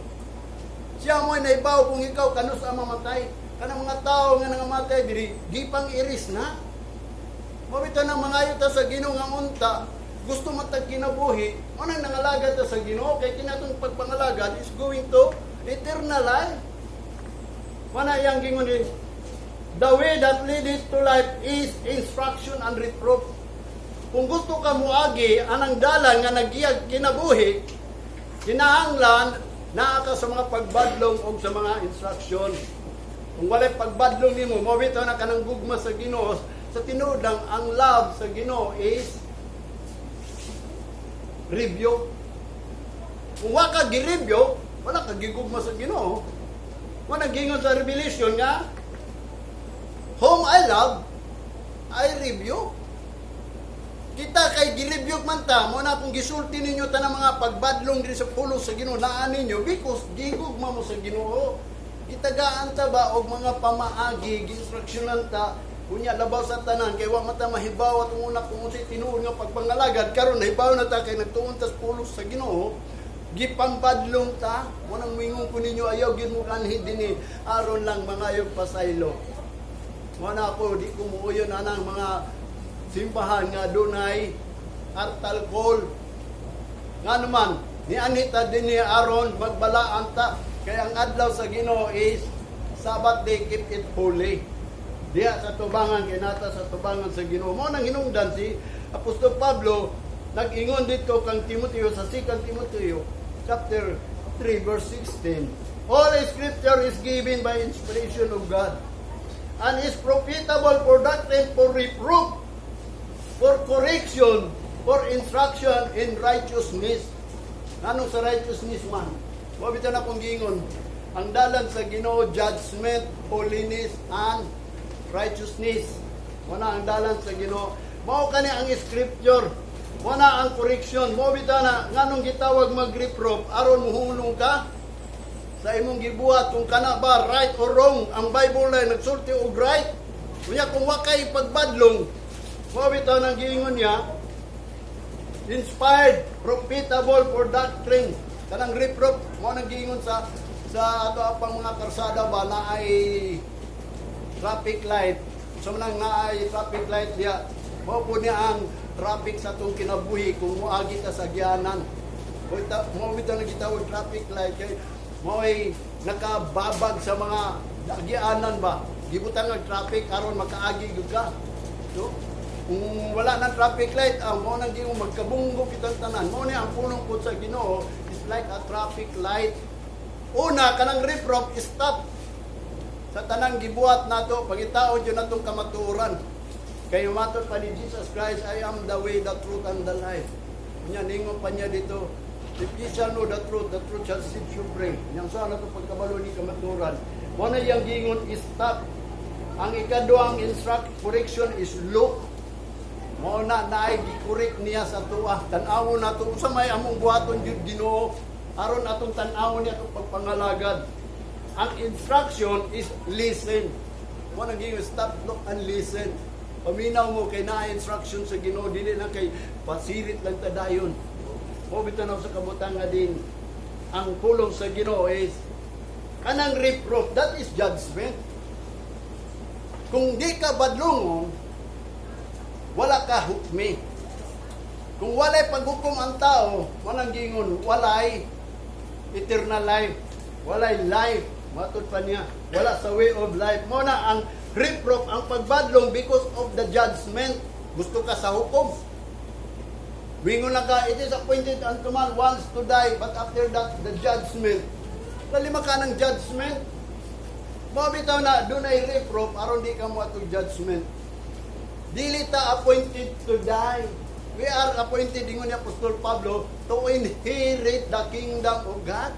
Siya mo'y naibaw kung ikaw kanus ang mamatay. Kanang mga tao nga nangamatay diri, gipang iris na. Mao bitaw nang mangayo ta sa Ginoo nga unta, gusto matag kinabuhi, mao nang nangalagad ta sa Ginoo kay kinatong pagpangalagad is going to eternal life. Mao na iyang gingon ni, "The way that leadeth to life is instruction and reproof." Kung gusto ka muagi anang dalan nga nagiyag kinabuhi, kinahanglan naa ka sa mga pagbadlong o sa mga instruction. Kung walay pagbadlong nimo, mao bitaw na kanang gugma sa Ginoo, sa tinuod lang ang love sa Ginoo is rebuke. Kung wa ka gi-rebuke, wala ka gigugma sa Ginoo. Wa gingon sa Revelation nga, "Whom I love, I rebuke." Kita kay gi-rebuke man ta, mao na kung gisulti ninyo tanang mga pagbadlong diri sa pulong sa Ginoo naa ninyo because gigugma mo sa Ginoo. Gitagaan ta ba og mga pamaagi, gi-instructionan ta unya labaw sa tanan kay wa man ta mahibaw atong una kung unsay tinuod nga pagpangalagad. Karon nahibaw na ta kay nagtuon ta sa pulong sa Ginoo, gipambadlong ta. Mo nang mingon ko ninyo, ayaw gyud mo kanhi dinhi aron lang mangayog pasaylo. Mo na ako di ko muuyon anang mga simbahan nga dunay altar call. Nga naman, ni Anita din ni aron magbalaan ta kay ang adlaw sa Ginoo is Sabbath day, keep it holy. Diha sa tubangan kay nata sa tubangan sa Ginoo. Mo nang hinungdan si Apostol Pablo nag-ingon dito kang Timoteo sa 2 Timoteo chapter 3 verse 16. "All scripture is given by inspiration of God and is profitable for doctrine, for reproof, for correction, for instruction in righteousness." Nganong sa righteousness man? Mao bitaw na akong giingon. Ang dalan sa Ginoo, judgment, holiness, and righteousness. Wala ang dalan sa Ginoo. Mao kani ang scripture. Wala ang correction. Mao bitaw na nganong gitawag mag-reproof aron muhunong ka sa imong gibuhat kung kana ba right or wrong. Ang Bible ay nagsulti og right. Unya kung wa kay pagbadlong, mao bitaw nang giingon niya, inspired, profitable for doctrine. Kanang reproof, mao nang giingon sa ato pang mga karsada ba na ay traffic light. So manang naay traffic light diya, mao po niya ang traffic sa atong kinabuhi kung moagi ta sa agianan. Mao bitaw nang gitawag traffic light kay mao ay nakababag sa mga agianan ba. Gibutang ang traffic aron makaagi gyud ka. So, kung wala nang traffic light, ang mao nang giingon magkabunggo kitang tanan. Mao ni ang pulong po sa Ginoo is like a traffic light. Una, kanang reproof, stop sa tanang gibuhat nato, pangitaon jud natong kamatuoran. Kay matod pa ni Jesus Christ, "I am the way, the truth, and the life." Unya ningon pa niya dito, "If ye shall know the truth shall set you free." Yang sa nato pagkabalo ni kamatuoran. Mao na iyang giingon, stop. Ang ikaduhang instruct correction is look. Mao na naay gi-correct niya sa tuwa. Tan-awon nato unsa may among buhaton jud Ginoo aron atong tan-awon niya atong pagpangalagad. Ang instruction is listen. Mo nang giingon, stop, look and listen. Paminaw mo kay naa instruction sa Ginoo, dili lang kay pasirit lang ta dayon. Mo bitaw na sa kabutang nga din ang pulong sa Ginoo is kanang reproof, that is judgment. Kung di ka badlongon, wala ka hukmi. Kung walay paghukom ang tao, walang gingon, walay eternal life, walay life. Matod pa niya, wala sa way of life. Mo na ang reproof, ang pagbadlong because of the judgment. Gusto ka sa hukom. Wingon lang ka, "It is appointed unto man once to die, but after that, the judgment." Lalima ka ng judgment. Mao bitaw na, dunay reproof, aron di ka mo atong judgment. Dili ta appointed to die. We are appointed, ingon ni Apostol Pablo, to inherit the kingdom of God.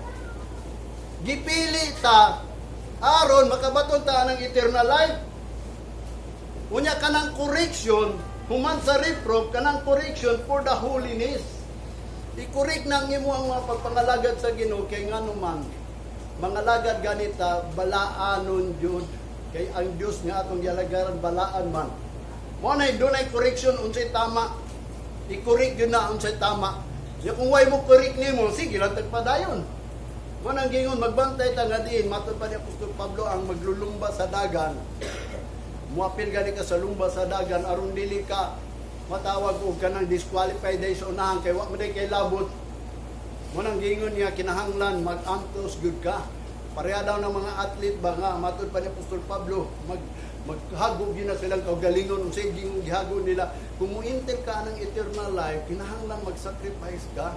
Gipili ta aron makabaton ta ng eternal life. Unya kanang correction, human sa reproof, kanang correction for the holiness. I-correct nang imo ang mga pagpangalagad sa Ginoo kay ngano man mangalagad ganita balaanon jud kay ang Dios nga atong gialagaran balaan man. Mo na dunay correction unsay tama. I-correct gyud na unsay tama. Ya kung way mo correct nimo, sige lang tagpadayon. Mo nang gingon magbantay ta nga diin matod pa ni Apostol Pablo ang maglulumba sa dagan. Muapil gani ka sa lumba sa dagan aron dili ka matawag og kanang disqualified dahil sa unahan kay wa man day kay labot. Mo nang gingon niya, kinahanglan mag-antos gyud ka. Pareha daw ng mga athlete ba nga matod pa ni Apostol Pablo, maghago gyud na silang kaugalingon, unsay gingon gihago nila. Kung mo-enter ka ng eternal life, kinahanglan mag-sacrifice ka.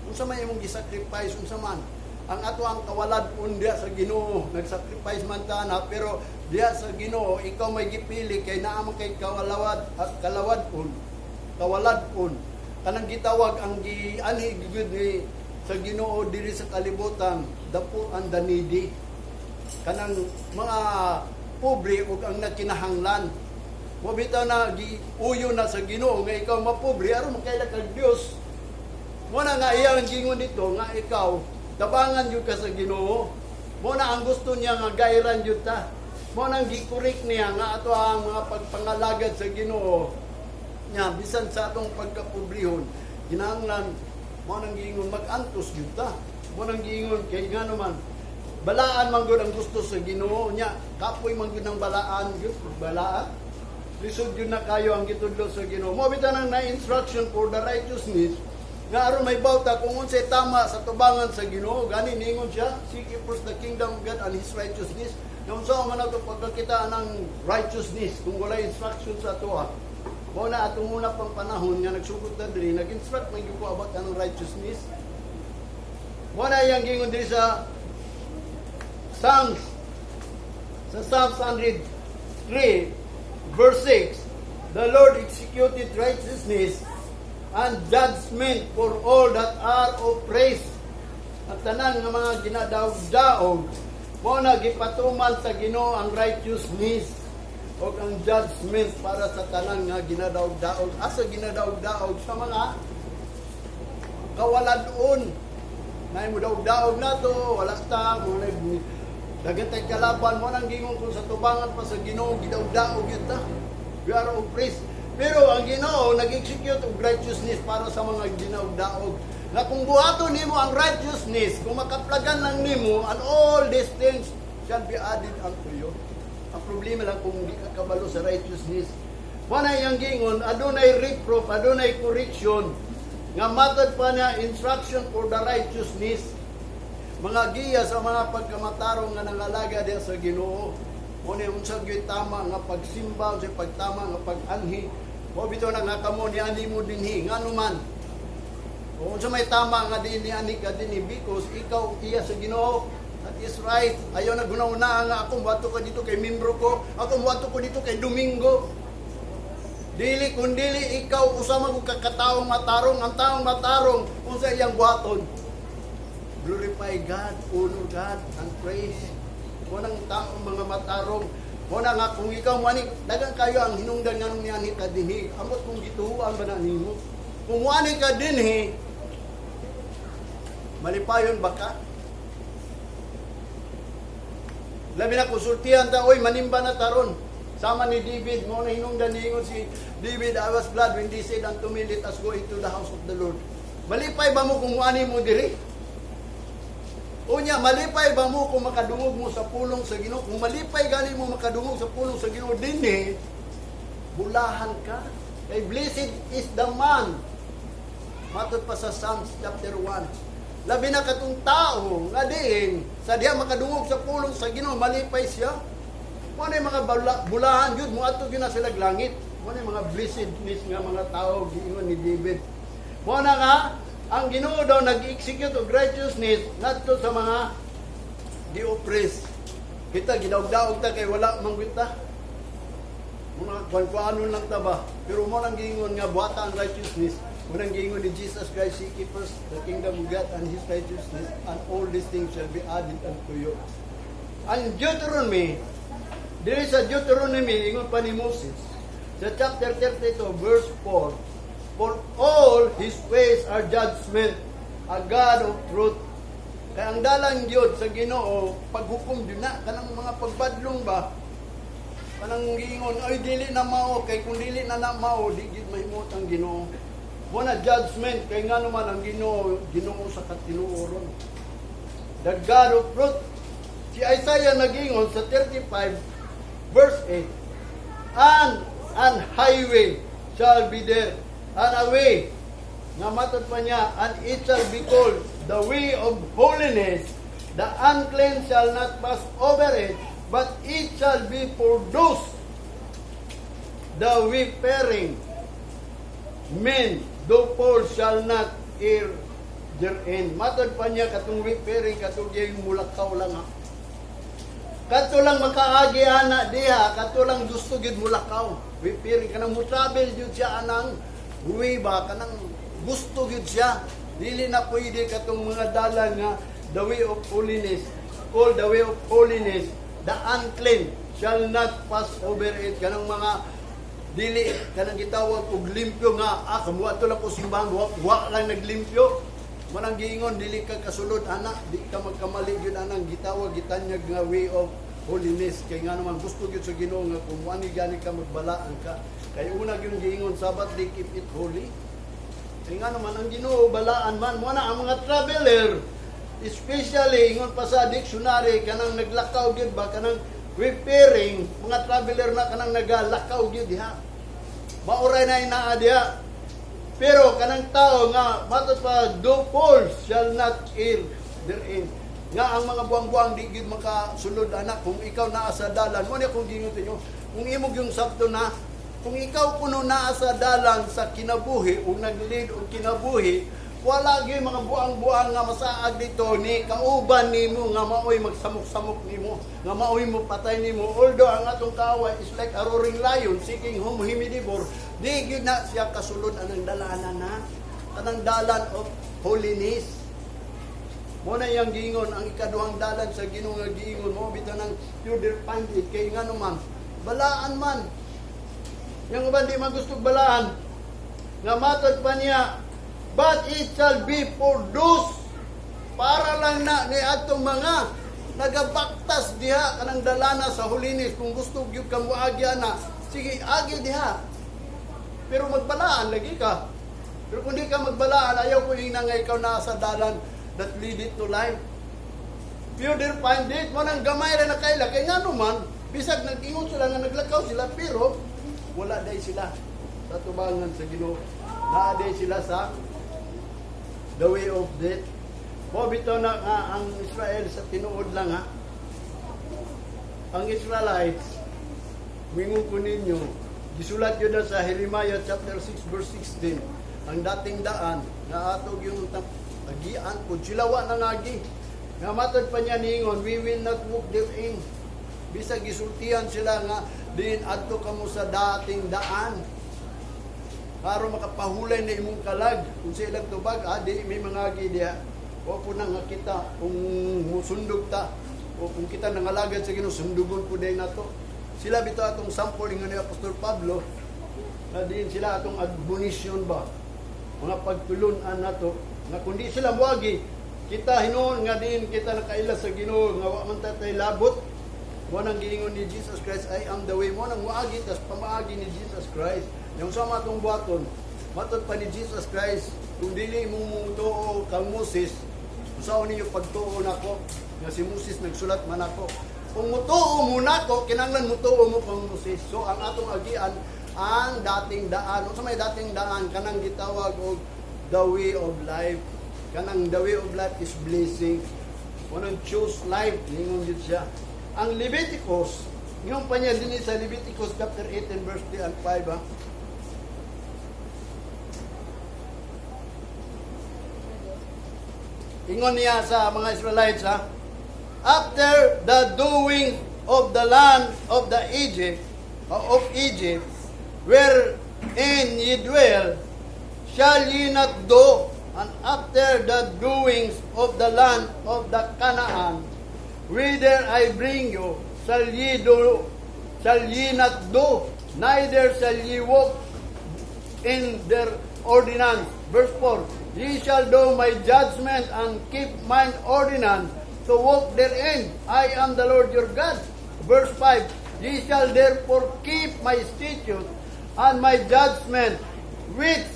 Unsa may imong gisacrifice, unsa man? Ang ato ang kawalad-on diya sa Ginoo, nagsacrifice man ta na, pero diya sa Ginoo ikaw may gipili kay naa man kay kawalawad at kalawad-on, kawalad-on. Kanang gitawag ang gianhi gyud ni sa Ginoo diri sa kalibutan, the poor and the needy. Kanang mga pobre ug ang nagkinahanglan. Mo bitaw na giuyo na sa Ginoo nga ikaw mapobre aron makaila kag Dios. Mo na nga iya ang gingon dito nga ikaw tabangan jud ka sa Ginoo. Mo na ang gusto niya nga gairan jud ta. Mo nang gi-correct niya nga ato ang mga pagpangalagad sa Ginoo nya bisan sa atong pagkapobrehon, kinahanglan mo nang giingon mag-antos jud ta. Mo nang giingon kay nga naman balaan man gud ang gusto sa Ginoo nya, kapoy man gud ang balaan gyud, balaan lisod yun na kayo ang gitudlo sa Ginoo. Mo bitaw nang na instruction for the righteousness nga aron may bawta kung unsay tama sa tubangan sa Ginoo. Gani ningon siya, "Seek ye first the kingdom of God and His righteousness." Nga unsa man ato pagkakita ng righteousness kung wala instruction sa atoa? Mao na atong una pang panahon nga nagsugot na diri, nag-instruct man gyud ko about anong righteousness. Mao na iyang gingon diri sa Psalms 103 verse 6, "The Lord executed righteousness and judgment for all that are oppressed." Ang tanan nga mga ginadaog-daog, mao na gipatuman sa Ginoo ang righteousness o ang judgment para sa tanan nga ginadaog-daog. Asa ginadaog-daog? Sa mga kawaladon. Nay mo daog-daog na to, wala ta, mo na dagan tay kalaban. Mo nang gingon kung sa tubangan pa sa Ginoo, gidaog-daog yun ta. We are oppressed. Pero ang Ginoo nag-execute og righteousness para sa mga ginaog-daog. Na kung buhaton nimo ang righteousness, kung makaplagan lang nimo, and all these things shall be added unto you. Ang problema lang kung di ka kabalo sa righteousness. Wala iyang gingon, adunay reproof, adunay correction, nga matod pa niya instruction for the righteousness. Mga giya sa mga pagkamatarong nga nangalaga diya sa Ginoo. Mo ni unsa gyud tama nga pagsimba, unsa pagtama nga pag-anhi. Mo bitaw na nga kamo ni ani mo dinhi, ngano man? O unsa may tama nga di ni ani ka dinhi? Because ikaw iya sa Ginoo. That is right. Ayaw na guna-una nga ako moadto ka dito kay membro ko, ako moadto ko dito kay Domingo. Dili kun dili ikaw usa man kung kakataong matarong, ang taong matarong unsa iyang buhaton? Glorify God, honor God, and praise. Mo nang taong mga matarong. Mo na nga kung ikaw mo ani, dagan kayo ang hinungdan nganong niani ka dinhi. Amot kung gituhuan ba na nimo? Kung muani ka dinhi, malipayon ba ka? Labi na konsultihan ta, "Oy, manimba na taron." Sama ni David, mo na hinungdan niingon si David, "I was glad when they said unto me, 'Let us go into the house of the Lord.'" Malipay ba mo kung muani mo diri? Unya, malipay ba mo kung makadungog mo sa pulong sa Ginoo? Kung malipay gani mo makadungog sa pulong sa Ginoo dinhi, bulahan ka. Kay blessed is the man. Matod pa sa Psalms chapter 1. Labi na katong tao nga diin sa diha makadungog sa pulong sa Ginoo, malipay siya. Mo na yung mga bulahan yun, moadto gyud na sila langit. Mo na yung mga blessedness nga mga tao giingon ni David. Mo na nga ang Ginoo daw nag-execute og righteousness ngadto sa mga gi-oppress. Kita gidaog-daog ta kay wala man gyud ta. Muna kung kuano lang ta ba. Pero mo lang giingon nga buhata ang righteousness. Mo nang giingon ni Jesus Christ, "Seek ye first the kingdom of God and His righteousness, and all these things shall be added unto you." Ang Deuteronomy, diri sa Deuteronomy, ingon pa ni Moses, sa chapter 32, verse 4, "For all His ways are judgment, a God of truth." Kaya ang dalang gyud sa Ginoo, paghukom gyud na, kanang mga pagbadlong ba, Kanang giingon, "Ay, dili na mao," kay kung dili na na mao, di gid mahimot ang Ginoo. Mo na judgment kay ngano man ang Ginoo, Ginoo sa katinuoron. The God of truth. Si Isaiah nagingon sa 35 verse 8, "And an highway shall be there, and a way," nga matod pa niya, "and it shall be called the way of holiness. The unclean shall not pass over it, but it shall be for those, the wayfaring men, the poor shall not err therein." Matod pa niya, katong wayfaring, katong yung mulakaw lang ha. Kato lang makaagi ana diha, kato lang gusto gid mulakaw. Wayfaring, kanang mo travel jud siya anang way ba, kanang gusto gid siya. Dili na pwede katong mga dalan nga the way of holiness, called the way of holiness, the unclean shall not pass over it. Kanang mga dili kanang gitawag og limpyo nga kamo ato lang ko simbahan, wa lang naglimpyo. Manang giingon dili ka kasulod ana, di ka magkamali gyud anang gitawag, gitanyag nga way of holiness, kay nga naman gusto gyud sa Ginoo nga kung wani gani ka, magbalaan ka, kay una gyud giingon, "Sabbath day, keep it holy," kay nga naman ang Ginoo balaan man. Mo na ang mga traveler, especially ingon pa sa dictionary, kanang naglakaw gyud ba, kanang wayfaring, mga traveler na kanang nagalakaw gyud diha, maoray na inaa diha. Pero kanang tao nga matod pa, "The fools shall not err therein," nga ang mga buang-buang di gid makasulod anak kung ikaw naa sa dalan mo niya. Kung gingon ninyo, kung imo yung sabto na kung ikaw kuno naa sa dalan sa kinabuhi o nag-lead og kinabuhi, wala gyud mga buang-buang nga masaag dito ni kauban nimo nga maoy magsamok-samok nimo, nga maoy mo patay nimo. Although ang atong kaaway is like a roaring lion seeking whom he may devour, di gyud na siya kasulod anang dalanan na kanang dalan of holiness. Mo na iyang giingon ang ikaduhang dalan sa Ginoo nga giingon mo bitaw nang you find it, kay ngano man balaan man. Yung uban di man gusto balaan. Nga matod pa niya, "But it shall be for those," para lang na ni atong mga nagabaktas diha kanang dalana sa holiness. Kung gusto gyud ka moagi ana, sige, agi diha. Pero magbalaan lagi ka. Pero kung di ka magbalaan, ayaw ko yung nga ikaw nasa dalan that lead it to life. Few there find it, mo nang gamay ra na kaila. Kay nga naman, bisag nag-ingon sila nga naglakaw sila, pero wala day sila sa tubangan sa Ginoo. Naa day sila sa the way of death. Mo bitaw na nga ang Israel sa tinuod lang ha. Ang Israelites, mingon ko ninyo, gisulat yun na sa Jeremiah chapter 6 verse 16, ang dating daan nga ato yung agian po sila, wa na ngagi. Nga matod pa niya niingon, "We will not walk therein." Bisag gisultihan sila nga din adto kamo sa dating daan para makapahulay na imong kalag kung sa ilang tubag, di may mga diha. O po na nga kita kung musundog ta o kung kita nangalagad sa Ginoo, sundugon po din nato sila. Bitaw atong sample, ingon ni Apostol Pablo na din sila atong admonition ba, mga pagtulunan nato nga kung di sila moagi, kita hinuon nga din kita nakaila sa Ginoo nga wa man tatay labot. Mo nang giingon ni Jesus Christ, "I am the way." Mo nang moagi tas pamaagi ni Jesus Christ. Yung sa matong buhaton, matod pa ni Jesus Christ, kung dili mo mutuo kang Moses, usaon ninyo pagtuo nako nga si Moses nagsulat man ako? Kung mutuo mo nako, kinahanglan mutuo mo kang Moses. So ang atong agian ang dating daan. Unsa may dating daan? Kanang gitawag og the way of life. Kanang the way of life is blessing. Kanang choose life, ningon gid siya. Ang Leviticus, yung pa niya din sa Leviticus chapter 18 verse 3 and 5 ha. Ingon niya sa mga Israelites ha, "After the doing of the land of Egypt, wherein ye dwell, shall ye not do, and after the doings of the land of the Canaan, whither I bring you, shall ye do, shall ye not do, neither shall ye walk in their ordinance." Verse 4, "Ye shall do my judgment and keep mine ordinance to walk therein. I am the Lord your God." Verse 5, "Ye shall therefore keep my statute and my judgment, which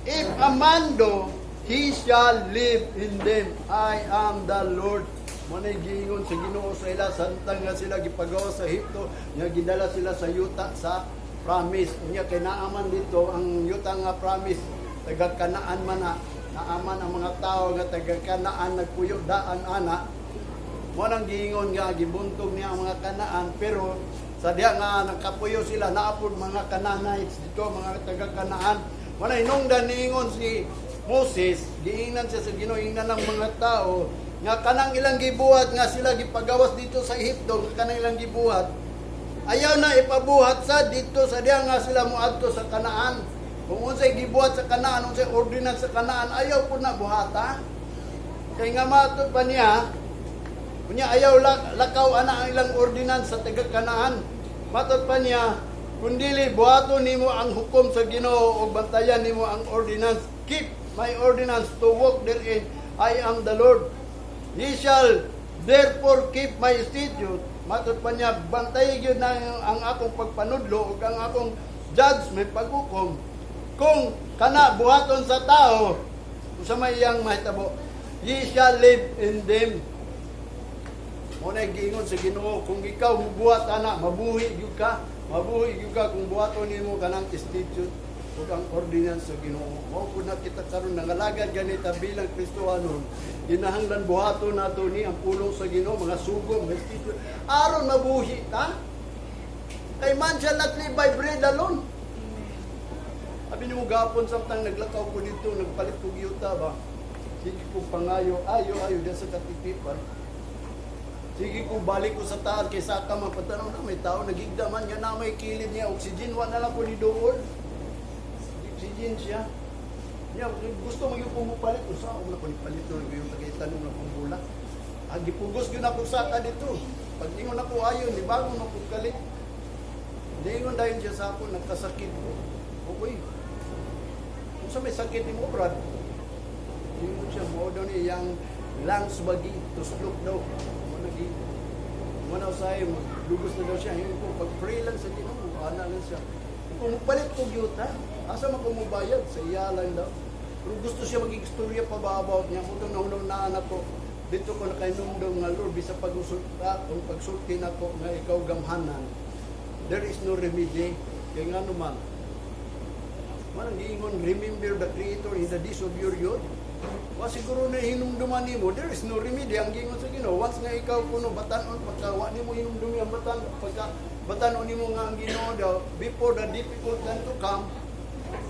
if a man do, he shall live in them. I am the Lord." Mao na giingon sa Ginoo sa ila samtang nga sila gipagawas sa Ehipto, nga gidala sila sa yuta sa promise. Unya kay naaman dito ang yuta nga promise, taga Kanaan man na. Naaman ang mga tao nga taga Kanaan nagpuyo daan ana. Mao nang giingon nga gibuntog niya ang mga Kanaan, pero sa diha nga nagkapuyo sila, naa pod mga Canaanites dito, mga taga Kanaan. Mao na hinungdan niingon si Moses, giingnan siya sa Ginoo, ingnan ng mga tao nga kanang ilang gibuhat nga sila gipagawas dito sa Ehipto, nga kanang ilang gibuhat ayaw na ipabuhat sa dito sa diha nga sila moadto sa Kanaan. Kung unsay gibuhat sa Kanaan, unsay ordinance sa Kanaan, ayaw pud na buhata. Kay nga matod pa niya, unya ayaw lakaw ana ang ilang ordinance sa taga Kanaan. Matod pa niya, kung dili buhaton nimo ang hukom sa Ginoo ug bantayan nimo ang ordinance, keep my ordinance to walk therein, I am the Lord. Ye shall therefore keep my statute. Matod pa niya, bantay gyud na ang akong pagpanudlo ug ang akong judgment, paghukom. Kung kana buhaton sa tao, unsa may iyang mahitabo? Ye shall live in them. Mao na giingon sa Ginoo, kung ikaw mubuhat ana, mabuhi gyud ka. Mabuhi gyud ka kung buhaton nimo kanang statute ug ang ordinance sa Ginoo. Mao pud na kita karon nangalagad ganita bilang Kristohanon. Ginahanglan buhaton nato ni ang pulong sa Ginoo, mga sugo, mga statute, aron mabuhi ta. Kay man shall not live by bread alone. Sabi nimo gapon samtang naglakaw ko dito, nagpalit ko yuta ba. Sige kong pangayo, ayo ayo diyan sa katitipan. Sige kung balik ko sa taas kay saka man patanaw na may tao nagigda man nga na may kilid niya oxygen, wa na lang ko ni dool. Oxygen siya. Niya gusto mo yung pumupalit usa ako na ko ni palit no yung tagaitanong na kong bulak. Ah, gipugos gyud ako saka dito. Pag ingon ako ayon, ni bangon ako kalit. Niingon dayon siya sa ako, nagkasakit ko. Okay. Kung sa may sakit nimo, Brad, ingon siya, mao daw ni iyang lungs bagi, tuslok daw. Mo nagi. Mo na usay, maglugos na daw siya. Ingon ko, pag-pray lang sa Ginoo, ana lang siya. Kung mupalit ko gyud ha, asa man ko mubayad? Sa iya lang daw. Pero gusto siya mag-istorya pa ba about niya. Mutong nahunahunaan ako. Dito ko nakainumdum nga, Lord, bisa pag-usulta, kung pagsulti nako nga ikaw gamhanan, there is no remedy. Kaya nga naman, manang giingon, "Remember the Creator in the days of your youth." Wa siguro na hinumduman nimo, there is no remedy. Ang giingon sa Ginoo, once nga ikaw kuno batanon, pagka wa nimo hinumdumi ang batan, pagka batanon nimo nga ang Ginoo daw, before the difficult time to come,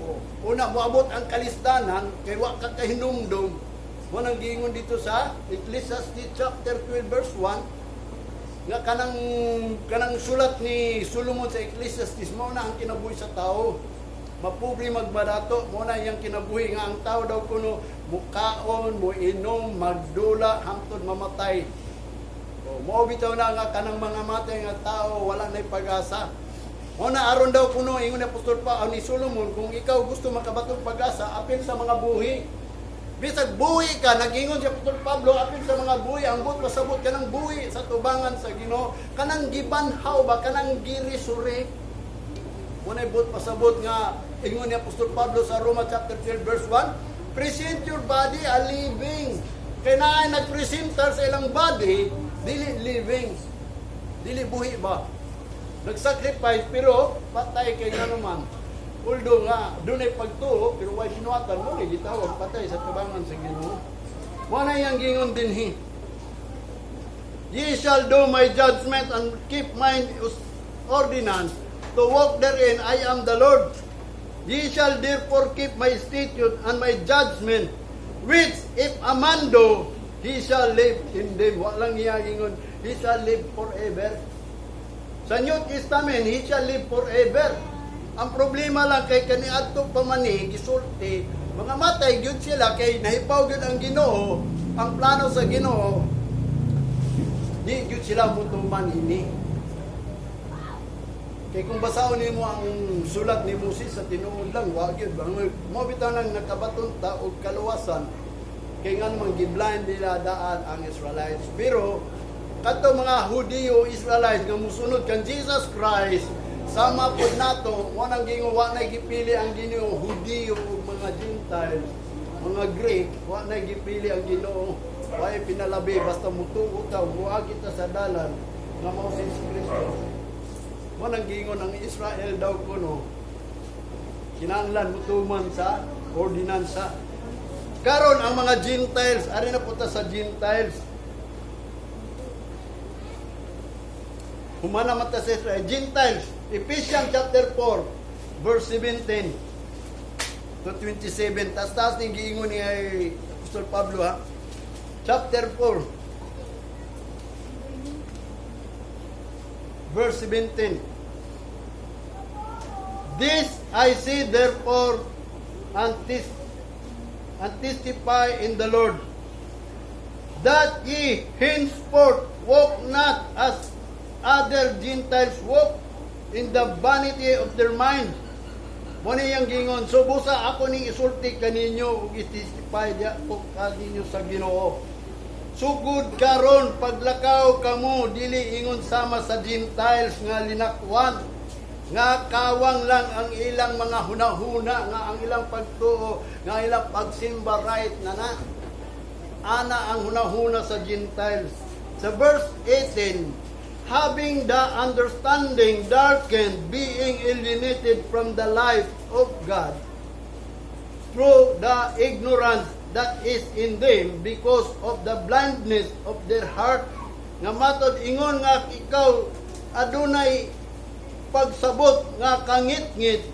oh, una moabot ang kalisdanan, kay wa ka kahinumdum. Mo nang giingon dito sa Ecclesiastes chapter 12 verse 1, nga kanang kanang sulat ni Solomon sa Ecclesiastes, mao na ang kinabuhi sa tao. Mapobre magmadato, mao na iyang kinabuhi nga ang tao daw kuno mukaon, muinom, magdula hangtod mamatay. O, mao bitaw na nga kanang mga matay nga tao wala nay pag-asa. Mao na aron daw kuno ingon ni Apostol pa ni Solomon, kung ikaw gusto makabatong pag-asa, apil sa mga buhi. Bisag buhi ka, nagingon si Apostol Pablo, apil sa mga buhi, ang buot pasabot kanang buhi sa tubangan sa Ginoo, kanang gibanhaw ba, kanang giresurrect. Mao buot pasabot nga ingon ni Apostol Pablo sa Roma chapter 12 verse 1, "Present your body a living." Kay naay nagpresentar sa ilang body, dili living. Dili buhi ba? Nagsacrifice pero patay kay nga naman. Although nga dunay pagtuo pero way sinuatan mo ni gitawag patay sa tabangan sa Ginoo. Mao na iyang gingon dinhi. "Ye shall do my judgment and keep mine ordinance to walk therein. I am the Lord. Ye shall therefore keep my statute and my judgment, which if a man do, he shall live in them." Wa lang iya ingon, "He shall live forever." Sa New Testament, he shall live forever. Ang problema lang kay kaniadto pa man ni gisulti, mga matay gyud sila kay nahibaw gyud ang Ginoo, ang plano sa Ginoo, di gyud sila mutuman ini. Kay kung basahon nimo ang sulat ni Moses sa tinuod lang, wa gyud. Mo bitaw nang nakabaton ta og kaluwasan kay nga naman giblind nila daan ang Israelites. Pero Kato mga Hudiyo, Israelites nga musunod kan Jesus Christ, sama pod nato, wa nang gingon, wa na gipili ang Ginoo Hudiyo ug mga Gentiles, mga Greek, wa na gipili ang Ginoo. Wa pinalabi, basta mutuo ta, muagi ta sa dalan nga mao si Kristo. Wa nang gingon ang Israel daw kuno kinahanglan mutuman sa ordinansa. Karon ang mga Gentiles, ari na punta sa Gentiles. Humana man ta sa Israel. Gentiles, Ephesians chapter 4, verse 17 to 27. Tas-tas ning giingon ni ay Apostol Pablo, ha. Chapter 4, verse 17. "This I say therefore and testify in the Lord, that ye henceforth walk not as other Gentiles walk in the vanity of their mind." Mo ni iyang gingon, so busa ako ning isulti kaninyo ug i-testify diya ko kaninyo sa Ginoo. Sugod karon paglakaw kamo dili ingon sama sa Gentiles nga linakwan, nga kawang lang ang ilang mga hunahuna, nga ang ilang pagtuo, nga ang ilang pagsimba right na na. Ana ang hunahuna sa Gentiles. Sa verse 18, "Having the understanding darkened, being alienated from the life of God through the ignorance that is in them because of the blindness of their heart." Nga matod ingon nga ikaw adunay pagsabot nga kangitngit,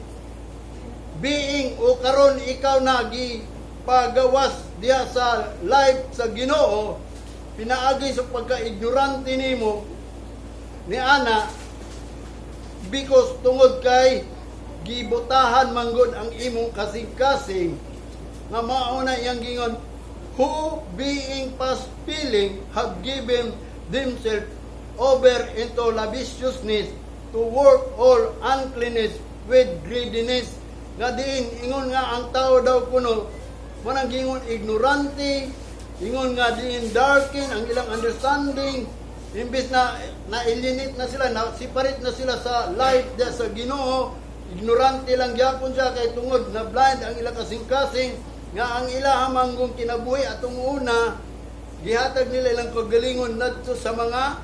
being o karon ikaw na pagawas diha sa life sa Ginoo pinaagi sa pagka-ignorante nimo ni ana, because tungod kay gibutahan manggod ang imong kasing-kasing, nga mao na iyang gingon, "Who being past feeling have given themselves over into lasciviousness to work all uncleanness with greediness." Nga diin ingon nga ang tao daw kuno manang gingon ignorante, ingon nga diin darken ang ilang understanding, imbes na na-alienate na sila, na separate na sila sa life diya sa Ginoo, ignorante lang gyapon siya kay tungod na blind ang ilang kasing-kasing, nga ang ilaha manggong kinabuhi atong una gihatag nila ilang kagalingon ngadto sa mga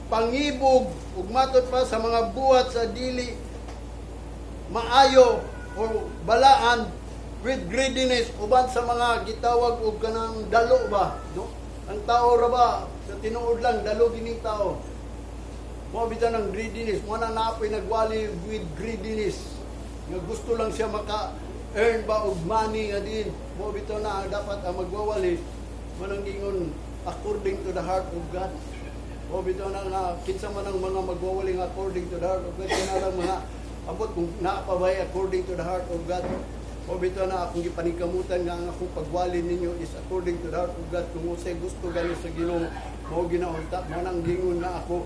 pangibog ug matod pa sa mga buhat sa dili maayo o balaan, with greediness, uban sa mga gitawag og kanang dalo ba, no? Ang tao ra ba sa tinuod lang dalo gining tao mo bitaw ng greediness mo na naapoy nagwali with greediness nga gusto lang siya maka earn ba og money, nga din mo bitaw na dapat ang magwawali manang gingon according to the heart of God. O bitaw na nga kinsa man ang mga magwawali nga according to the heart of God, kinahanglan mga abot kung naa pa ba according to the heart of God. O bitaw na akong gipaningkamutan nga ang akong pagwali ninyo is according to the heart of God. Kung unsay gusto gani sa Ginoo, mao ginaunta mo nang gingon nga ako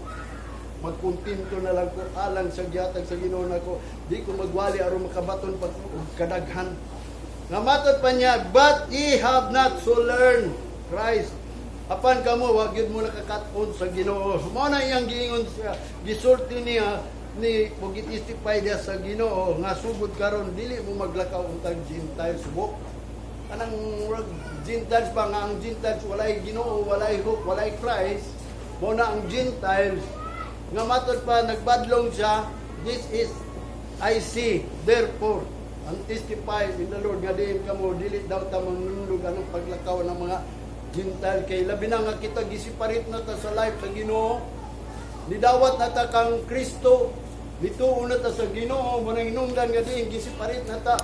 magkontento na lang ko alang sa gihatag sa Ginoo nako, di ko magwali aron makabaton pag og kadaghan. Nga matod pa niya, "But ye have not so learned Christ." Apan kamo wa gyud mo nakakat-on sa Ginoo. Mao na iyang giingon siya, gisulti niya ni ug testify diya sa Ginoo nga sugod karon dili mo maglakaw untag Gentiles walk. Kanang murag Gentiles ba nga ang Gentiles walay Ginoo, walay hope, walay Christ. Mao na ang Gentiles. Nga matod pa nagbadlong siya, "This is I say therefore and testify in the Lord," nga diin kamo dili daw ta manundog anong paglakaw ng mga Gentile, kay labi na nga kita gi-separate na ta sa life sa Ginoo, nidawat na ta kang Kristo, nituo na ta sa Ginoo, mo nang hinungdan nga diin gi-separate na ta.